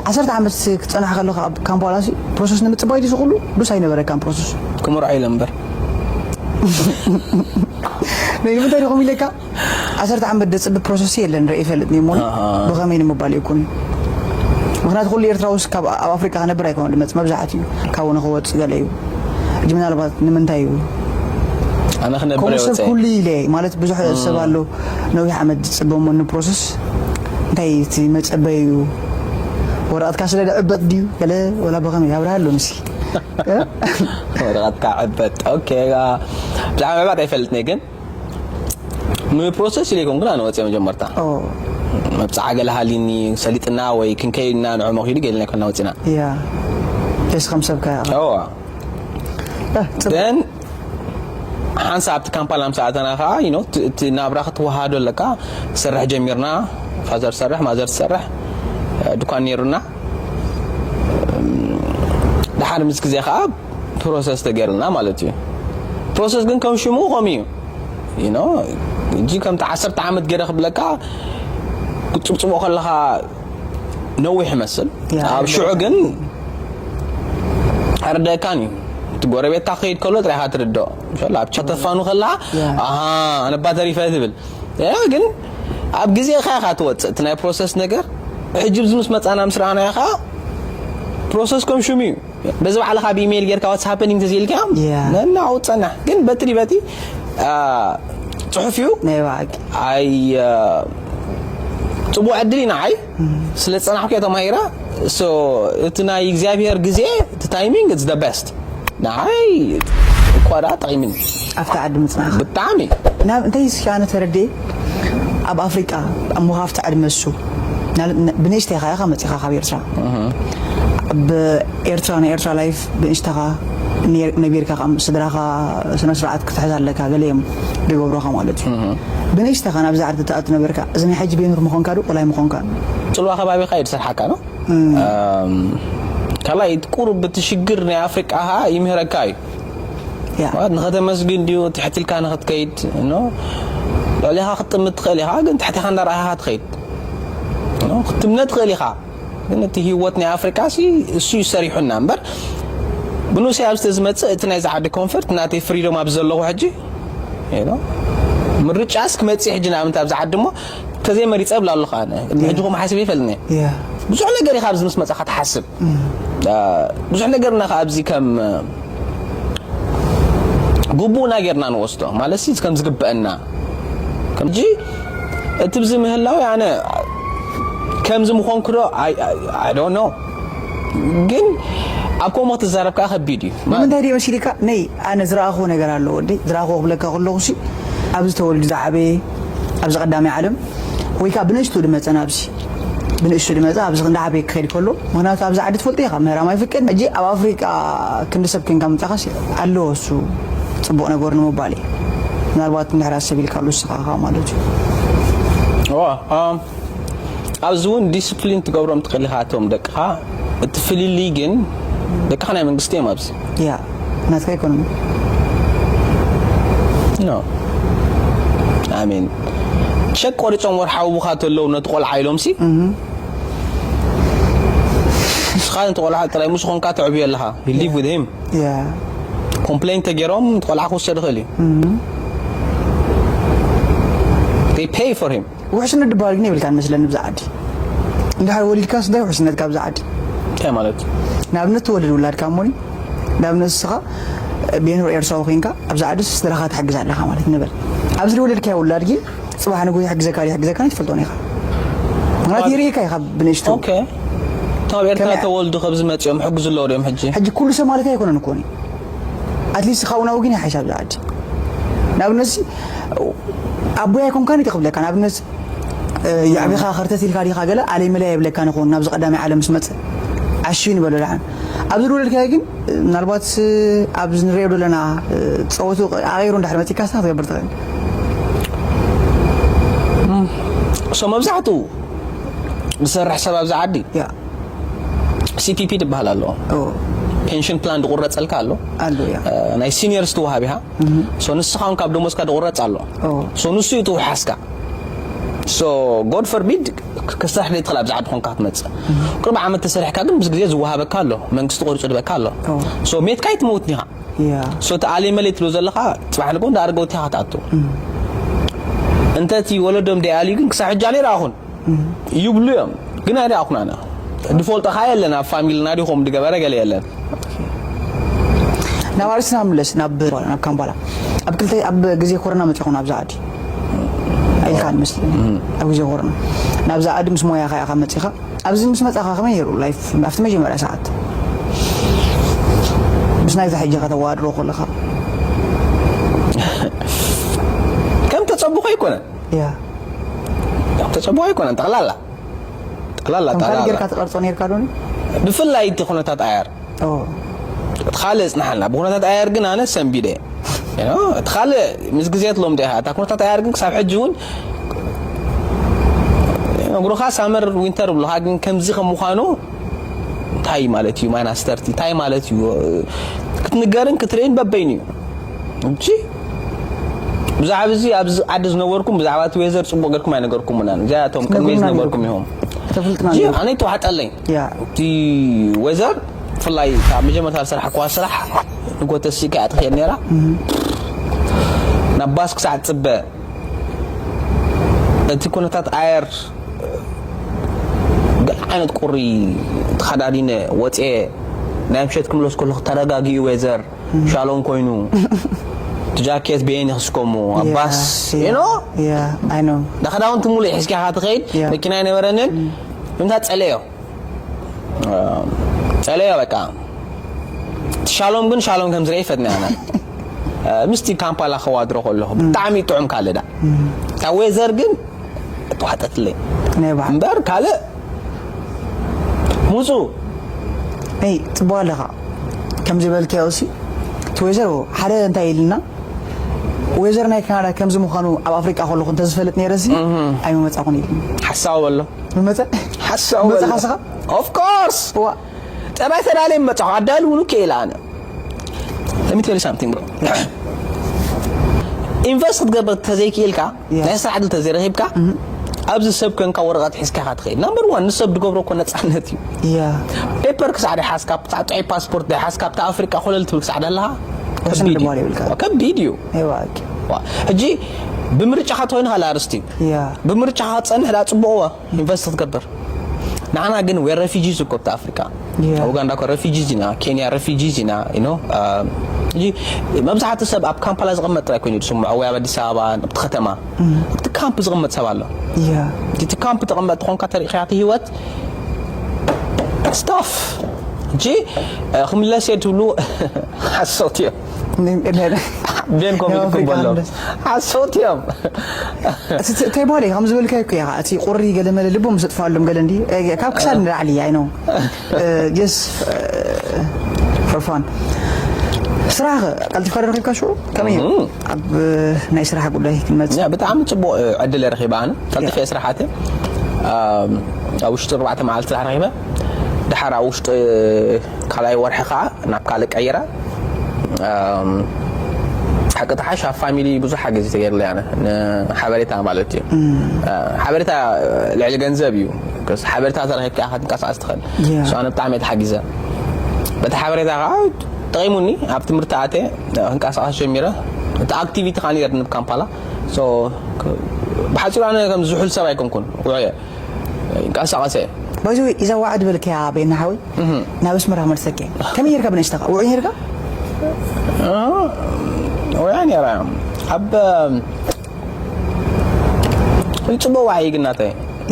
ዓሰርተ ዓመት ክትፀንሕ ከለካ ኣብ ካምፓላ ሲ ፕሮሰስ ንምፅባይ ድዩ ዝኽሉ ዱስ ኣይነበረካን ፕሮሰስ ክምርዖ ኢለ እምበር ናይ ንምንታይ ዲኹም ኢለካ ዓሰርተ ዓመት ደፅቢ ፕሮሰስ የለን ርኢ ይፈልጥ እሞ ብኸመይ ንምባል ይኩን ምክንያቱ ኩሉ ኤርትራ ውስ ካብ ኣብ ኣፍሪቃ ክነብር ኣይኮነ ድመፅ መብዛሕት እዩ ካብኡ ንክወፅ ገለ እዩ ሕጂ ምናልባት ንምንታይ እዩ ኣነ ክነብር ከምኡ ሰብ ይወፀ ኩሉ ኢለ ማለት ብዙሕ ሰብ ኣሎ ነዊሕ ዓመት ዝፅበ እሞ ንፕሮሰስ እንታይ እቲ መፀበይ እዩ ወረቐትካ ስለ ድዕበጥ ድዩ ገለ ወላ ብኸመይ ኣብርሃ ኣሎ ንሲ ወረቐትካ ዕበጥ ኦኬ ብዛዕባ ምዕባጥ ኣይፈልጥኒ ግን ንፕሮሰስ ኢለ ይኮንኩን ኣነ ወፅየ መጀመርታ መብፃዓ ገለ ሃሊኒ ሰሊጥና ወይ ክንከይድና ንዑ መኺዱ ገልና ይኮና ወፂና እስኸም ሰብካ እዋ then ሓንሳ ኣብቲ ካምፓላ ምስ ኣተና ከዓ እቲ ናብራ ክትወሃዶ ኣለካ ክሰርሕ ጀሚርና ፋዘር ትሰርሕ፣ ማዘር ትሰርሕ፣ እ፣ ድኳን ነይሩና። እም፣ ደሓር ምስ ግዜ ከኣ ፕሮሰስ ተገይርልና ማለት እዩ። ፕሮሰስ ግን ከም ሽሙ ከምኡ እዩ። You know፣ ሕጂ ከምቲ ዓሰርተ ዓመት ገይረ ክብለካ፣ ክትጽብጽቦ ከለኻ ነዊሕ ይመስል። ያ፣ ኣብ ሽዑ ግን ኣይርደእካን እዩ። እቲ ጎረቤትካ ክኸይድ ከሎ ጥራይ ኢኻ ትርድኦ። ምሻላ ኣብ ቻት ተፋኑ ከለኻ፣ ያ። ኣሃ፣ ኣነ እባ ተሪፈ ትብል። ያ፣ ግን ኣብ ግዜ ኢኻ ኢኻ ትወጽእ እቲ ናይ ፕሮሰስ ነገር። ሕጂ ኣብዚ ምስ መጻና ምስ ረኣናዮ ከኣ ፕሮሰስ ከም ሽሙ እዩ። በዚ ባዕልኻ ብኢሜይል ጌርካ what's happening ተዘይልካ ያ። ነናቑ ትጸንሕ። ግን በትሪ በቲ፣ አ፣ ጽሑፍ እዩ። ናይ ብሓቂ። ኣይ፣ አ፣ ጽቡቕ ዕድል እዩ ንዓይ። ስለ ዝጸናሕኩ እየ ተማሂረ። So፣ እቲ ናይ እግዚኣብሔር ግዜ፣ እቲ ታይሚንግ፣ it's the best። ንዓይ እኳ ደኣ ጠቒምኒ። ኣብታ ዓዲ ምጽናሕካ። ብጣዕሚ። ናብ፣ እንታይ እስኪ ኣነ ተረድኤ፣ ኣብ ኣፍሪቃ፣ ኣብ መኻፍቲ ዕድመ እሱ፣ ናብ፣ ን-፣ ብንእሽተይ ኢኻ ኢኻ መጺኻ ካብ ኤርትራ። ኣብ ኤርትራ፣ ናይ ኤርትራ ላይፍ ብንእሽተኻ ኔር-፣ ነቢርካ፣ ከም ስድራኻ ስነ ስርዓት ክትሕዝ ኣለካ፣ ገለ እዮም ዝገብሩኻ ማለት እዩ። ብንእሽተኻ ናብዛ ዓዲ ትኣቱ ነበርካ። እዚ ናይ ሕጂ ቤኑር ምኾንካ ዶ፣ ቆላይ ምኾንካ? ጽልዋ ከባቢኻ እዩ ዝሰርሓካ ነው። እም፣ ካልኣይ፣ እቲ ቁሩብ እቲ ሽግር ናይ ኣፍሪቃ ኸኣ ይምህረካ እዩ። ያ። ማለት ንኸተመስግን ድዩ፣ ትሕት ኢልካ ንኽትከይድ፣ ኖ? ልዕሌኻ ክትጥምት ትኽእል ኢኻ፣ ግን ትሕቴኻ እንዳረኣኻ ትኸይድ። ኖ? ክትምነ ትኽእል ኢኻ። ግን እቲ ህይወት ናይ ኣፍሪቃ ሲ፣ እሱ እዩ ሰሪሑና እምበር፣ ብንኡሰይ ኣብዚ ተዝመጽእ፣ እቲ ናይዚ ዓዲ ኮንፈርት፣ ናተይ ፍሪዶም ኣብዚ ዘለኹ ሕጂ፣ you know? ምርጫስ ክመጽእ ሕጂ ንኣብነት ኣብዚ ዓዲ እሞ፣ ተዘይመሪጸ እብላ ኣለኹ ኣነ። ቅድሚ ሕጂ ከምኡ ሓሲበ ይፈልጥን እየ። ያ። ብዙሕ ነገር ኢኻ ኣብዚ ምስ መጻኻ ትሓስብ። አ፣ ብዙሕ ነገርና ከኣ ኣብዚ ከም፣ እ፣ ግቡእና ጌርና ንወስዶ። ማለት ሲ ከም ዝግበአና። ከም ሕጂ እቲ ብዚ ምህላው ኣነ ከምዚ ምኾንኩ ዶ? I፣ I፣ I don't know። ግን ኣብ ከምኡ ክትዛረብ ከኣ ከቢድ እዩ። ንምንታይ ድዩ መሲልካ? ነይ፣ ኣነ ዝረኣኹዎ ነገር ኣሎ ወደይ። ዝረኣኹዎ ክብለካ ከለኹ ሲ፣ ኣብዚ ተወሊዱ ዝዓበየ፣ ኣብዚ ቀዳማይ ዓለም፣ ወይ ከኣ ብንእሽቱ ዝመጸ ናብዚ፣ ብንእሽቱ ዝመጸ ኣብዚ ክንዲ ዓበየ ክኸይድ ከሎ፣ ምኽንያቱ ኣብዚ ዓዲ ትፈልጦ ኢኻ፣ ምህራም ኣይፍቀድን። ሕጂ ኣብ ኣፍሪቃ ክንዲ ሰብ ኬንካ ምጻኻ ሲ፣ ኣለዎ እሱ ጽቡቕ ነገር ንምባል እዩ። ምናልባት እንድሕር ኣሰብ ኢልካሉ ንስኻ ኢኻ ማለት እዩ። እዋ፣ ኣም፣ ኣብዚ እውን ዲስፕሊን ትገብሮም ትኽእል ኢኻ እቶም ደቅኻ። እቲ ፍልልይ ግን ደቅኻ ናይ መንግስቲ እዮም ኣብዚ። ያ፣ ናትካ ኣይኮኑን። ኖ። ኣሜን። ቸክ ቆሪጾም ወርሓዊ ብኻ ተለዉ ነቲ ቆልዓ ኢሎም ሲ። እህ። ንስኻ ነቲ ቆልዓ ጥራይ ምስ ኾንካ ተዕብዮ ኣለኻ። You live with him። ያ። ኮምፕሌን ተገይሮም እቲ ቆልዓ ክውሰድ ይኽእል እዩ። እህ። They pay for him። ውሕስነት ዝበሃል ግን የብልካን መስለኒ ብዛ ዓዲ። እንድሕር ወሊድካስ እንታይ ውሕስነት ካብዛ ዓዲ? እንታይ ማለት? ንኣብነት ትወልድ ውላድካ እሞኒ፣ ንኣብነት ንስኻ ቤኑር ኤርትራዊ ኮይንካ ኣብዛ ዓዲ ስድራኻ ትሕግዝ ኣለኻ ማለት ንበል። ኣብዚ ዝወለድካዮ ውላድ ግን ጽባሕ ንግሆ ይሕግዘካ ድዩ ይሕግዘካ ኣይትፈልጦን ኢኻ። ምኽንያቱ ማለት ይርእየካ ኢኻ ብንእሽቱ። ኦኬ። እቶም ኣብ ኤርትራ ከመይ ተወልዱ ከብዚ መጺኦም ሕግዙ ኣለዎ ድዮም ሕጂ? ሕጂ ኩሉ ሰብ ማለት ኣይኮነን እኮ። ኣትሊስት ካብኡ ናብኡ ግን ይሓይሽ ኣብዛ ዓዲ። ንኣብነት ሲ፣ ኣቦይ ኣይኮንካን እዩ ክብለካ። ንኣብነት፣ እ፣ የዕቢኻ ከርተት ኢልካ ዲኻ ገለ፣ ኣለይ መለይ የብለካን ይኸውን ናብዚ ቀዳማይ ዓለም ምስ መጸ። ዓሽ ንበሎ ደሓን። ኣብዚ ዝወለድካዮ ግን፣ እ፣ ምናልባት፣ እ፣ ኣብዚ ንሪኦ ዘለና፣ እ፣ ጸወቱ ኣቐይሩ እንድሕር መጺእካ፣ ስታ ክትገብር ትኽእል። ሶ መብዛሕትኡ ዝሰርሕ ሰብ ኣብዚ ዓዲ ያ። ሲ ፒ ፒ ዝበሃል ኣሎ። ኦ። ፔንሽን ፕላን ዝቑረጸልካ ኣሎ። ኣሎ፣ ያ። እ፣ ናይ ሲኒየርስ ትወሃብ ኢኻ። እህ። ሶ ንስኻ እውን ካብ ደሞዝካ ዝቑረጽ ኣሎ። ኦ። ሶ ንሱ እዩ ትውሓስካ። ሶ ጎድ ፈርቢድ ክሰርሕ ዘይትኽእል ኣብዚ ዓዲ ኾንካ ክትመጽእ። እህ። ቅርቢ ዓመት ተሰሪሕካ ግን ምስ ግዜ ዝወሃበካ ኣሎ። መንግስቲ ቆሪጹ ድበካ ኣሎ። ኦ። ሶ ሜትካ ኣይትመውትን ኢኻ። ያ። ሶ እቲ ኣሌ መሌ ትብሎ ዘለኻ ጽባሕ ንግሆ እንዳ ኣርገውቲ ኢኻ ክትኣቱ። እህ። እንተ እቲ ወለዶም ደይኣልዩ ግን ክሳብ ሕጂ ኣነ ኣይረኣኹን። ይብሉ እዮም። ግን ኣይረኣኹን ኣነ። ድፈልጦ ኸኣ የለን፣ ኣብ ፋሚልና ድዩ ከምኡ ድገበረ ገለ የለን። ናብ ኣርእስትና ምለስ፣ ናብ፣ ናብ ካምፓላ። ኣብ ክልተ፣ ኣብ ግዜ ኮሮና መጺኹም ናብዛ ዓዲ። ኢልካ መስለኒ። ኣብ ግዜ ኮሮና። ናብዛ ዓዲ ምስ ሞያኻ ኢኻ መጺኻ። ኣብዚ ምስ መጻኻ ከመይ ነይሩ ላይፍ? ኣብቲ መጀመርያ ሰዓት። ምስ ናይዛ ሕጂ ከተወዳድሮ ከለኻ። ከም ተጸብኾ ኣይኮነን። ያ። ተጸብኦ ኣይኮነን፣ ጠቕላላ። ጠቕላላ፣ ከም ካልእ ጠቕላላ። ጌርካ ትቐርጾ ኔርካ ዶ? ብፍላይ እቲ ኩነታት ኣየር። ኦ። እቲ ካልእ እጽንሓልና። ብኩነታት ኣየር ግን ኣነ ሰንቢደ። You know፣ እቲ ካልእ ምስ ግዜ ትለምዶ ኢኻ። እታ ኩነታት ኣየር ግን ክሳብ ሕጂ እውን፣ you know፣ ነግሩኻ ሳመር ዊንተር ብሉኻ፣ ግን ከምዚ ከም ምዃኑ እንታይ ማለት እዩ? ማይናስ ተርቲ እንታይ ማለት እዩ? ክትንገርን ክትርእን በበይኑ እዩ። እሺ፣ ብዛዕባ እዚ ኣብዚ ዓዲ ዝነበርኩም ብዛዕባ እቲ ዌዘር ጽቡቕ ጌርኩም ኣይነገርኩምናን። እዚኣቶም ቅድሚ ዝነበርኩም ኢኹም። ተፍልጥና። ኣነ ተዋሕጠለይ እቲ ዌዘር፣ ብፍላይ ካብ መጀመርታ ዝሰራሕኩዋ ስራሕ ንጎተሲካ እያ ትኸይድ ነይራ። ናብ ባስ ክሳዕ ትጽበ፣ እቲ ኩነታት ኣየር፣ ገለ ዓይነት ቁሪ ተኸዳዲነ ወፅየ፣ ናይ ምሸት ክምለስ ከለኹ ተረጋጊኡ ዌዘር ሻሎም ኮይኑ፣ እቲ ጃኬት ብየን ይኽስከሙ ኣባስ ኢኖ። ዳክዳውንቲ ሙሉእ ሒዝካ ኢኻ ትኸይድ። መኪና ኣይነበረንን። ምንታ ጸለዮ ጸለዮ በቃ። ሻሎም ግን ሻሎም ከም ዝርኢ ፈትኒ ኣነ። ምስቲ ካምፓላ ከዋድሮ ከለኹ ብጣዕሚ ጥዑም ካልእ ዳ እታ ዌዘር ግን እተዋሕጠትለይ። እምበር ካልእ ሙፁ። እይ ጽቡቅ ኣለኻ። ከምዚ በልካዮ ሲ እቲ ዌዘር ሓደ እንታይ ኢልና፣ ዌዘር ናይ ካናዳ ከምዚ ምዃኑ ኣብ ኣፍሪቃ ከለኹ እንተዝፈልጥ ነይረ ሲ ኣይምመጻኹን ኢልኒ። ሓሳዊ በሎ። ምመጸ ሓሳዊ መጸኻ ስኻ? Of course። ዋ ጠባይ ተዳልየ መጻኹ ኣዳልውኑ ክኢለ ኣነ። Let me tell you something, bro. ኢንቨስት ክትገብር ተዘይክኢልካ ናይ ስራሕ ዕድል ተዘይረኺብካ ኣብዚ ሰብ ኮንካ ወረቐት ሒዝካ ኢኻ ትኸይድ። ናምበር ዋን ንሰብ ዝገብሮ እኮ ነፃነት እዩ። ያ ፔፐር ክሳዕ ደይሓዝካ፣ ክሳዕ ጥዑይ ፓስፖርት ደይሓዝካ ኣብታ ኣፍሪቃ ኮለል ትብል ክሳዕ ደለኻ ወሰን ከቢድ ድማል እዩ። ይብልካ። ከቢድ እዩ። ይዋቂ። ዋ፣ ሕጂ ብምርጫኻ ትኾይኑ ካልእ ኣርስቲ እዩ። ያ ብምርጫኻ ክትፀንሕ ዳ ፅቡቕዎ ኢንቨስት ክትገብር። ንዓና ግን ዌር ሬፊጂስ እኮ ኣብታ ኣፍሪቃ። ያ ኣብ ኡጋንዳ እኮ ሬፊጂስ ኢና፣ ኬንያ ሬፊጂስ ኢና። You know? ሕጂ መብዛሕትኡ ሰብ ኣብ ካምፓላ ዝቕመጥ ጥራይ ኮይኑ ዝስምዖ ወይ ኣብ ኣዲስ ኣበባ ኣብቲ ከተማ ኣብቲ ካምፕ ዝቕመጥ ሰብ ኣሎ። ያ እቲ ካምፕ ተቐመጥ ተኾንካ ተሪእኻያ እቲ ህይወት ስታፍ። ሕጂ ክምለስ እየ ትብሉ ሓሶት እዮም። ቤን ኮም ኢልኩም በሎ ሓሶት እዮም። እንታይ ማለት እዩ ከም ዝበልካዮ እኮ እያ እቲ ቁሪ ገለ መለ ልቦም ዘጥፋሎም ገለ እንዲ ካብ ክሳድ ንላዕሊ ኣይ ነው። ጀስ ፈርፋን ስራሕ ቀልጢፍካ ዶ ረኺብካ ሽዑ ከመይ እዩ ኣብ ናይ ስራሕ ጉዳይ ክንመጽእ? ያ ብጣዕሚ ጽቡቕ ዕድል ረኺባ ኣነ ቀልጢፈ ስራሓት ኣብ ውሽጢ ኣርባዕተ መዓልቲ ስራሕ ረኺበ። ድሓር ኣብ ውሽጢ ካልኣይ ወርሒ ከዓ ናብ ካልእ ቀይረ። ሓቂ ተሓሽ ኣብ ፋሚሊ ብዙሕ ሓገዝ ተገይርለ ኣነ ንሓበሬታ ማለት እዩ። ሓበሬታ ልዕሊ ገንዘብ እዩ። ሓበሬታ ተረኺብካ ኢኻ ትንቀሳቐስ ትኽእል። ኣነ ብጣዕሚ እየ ተሓጊዘ። በቲ ሓበሬታ ከዓ ጠቒሙኒ ኣብ ትምህርቲ ኣተ ክንቀሳቐስ ጀሚረ። እቲ ኣክቲቪቲ ከዓ ነርኒ ብ ካምፓላ። ብሓፂሩ ኣነ ከም ዝሑል ሰብ ኣይኮንኩን ውዕየ ይንቀሳቐሰ። ባይዘ እዛ ዋዕድ በልከያ ቤና ሓወይ ናብ ኣስመራ ክመልሰኪ። ከመይ ጌርካ ብንእሽተኻ ውዑይ ኔርካ? ውያ ነራ ኣብ ጽቡቅ ዋዒ ግናተ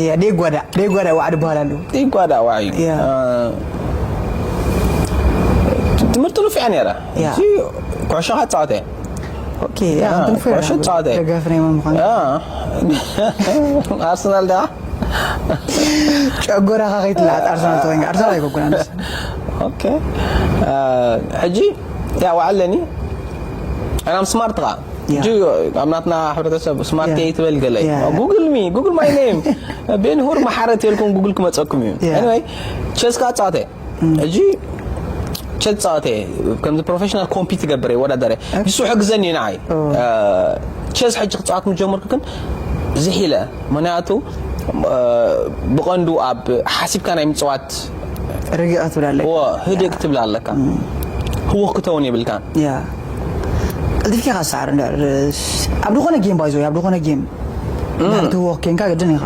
ያ ደይጓዳ ደይጓዳ ዋዕድ በሃል ኣለዉ። ደይጓዳ ዋዒ ትምህርቲ ንፍያ ነራ ኩዕሾ ካጻወተ ኩዕሾ ጻወተ ደጋፊ ናይ መን ምዃን ኣርሰናል ደኣ ጨጎራኻ ከይትልዓጥ ኣርሰናል ተኮይንካ ኣርሰናል ኣይኮንኩን ኣነስ ኦኬ ሕጂ ያ ዋዕለኒ ኣናም ስማርት ኻ ሕጂ ኣብ ናትና ሕብረተሰብ ስማርት እየ ትበል ገለ ጉግል ሚ ጉግል ማይ ኔም ቤንሁር መሓረት የልኩም ጉግል ክመፀኩም እዩ ኒወይ ቸስ ካ ፃተ ሕጂ ቸስ ፃወተ ከምዚ ፕሮፌሽናል ኮምፒት ይገብር ይወዳደረ ንሱ ሕግዘኒ ንዓይ ቸስ ሕጂ ክፃወት ምጀመርኩ ግን ዝሒለ ምክንያቱ ብቐንዱ ኣብ ሓሲብካ ናይ ምፅዋት ርግእ ክትብል ኣለካ ህድእ ክትብል ኣለካ ህወኽ ክተውን የብልካን ቀልጢፍካ ኢኻ ትሰዓር እንድሕር ኣብ ዝኾነ ጌም ባይዞ ኣብ ዝኾነ ጌም እንድሕር ትህወኽ ኬንካ ግድን ኢኻ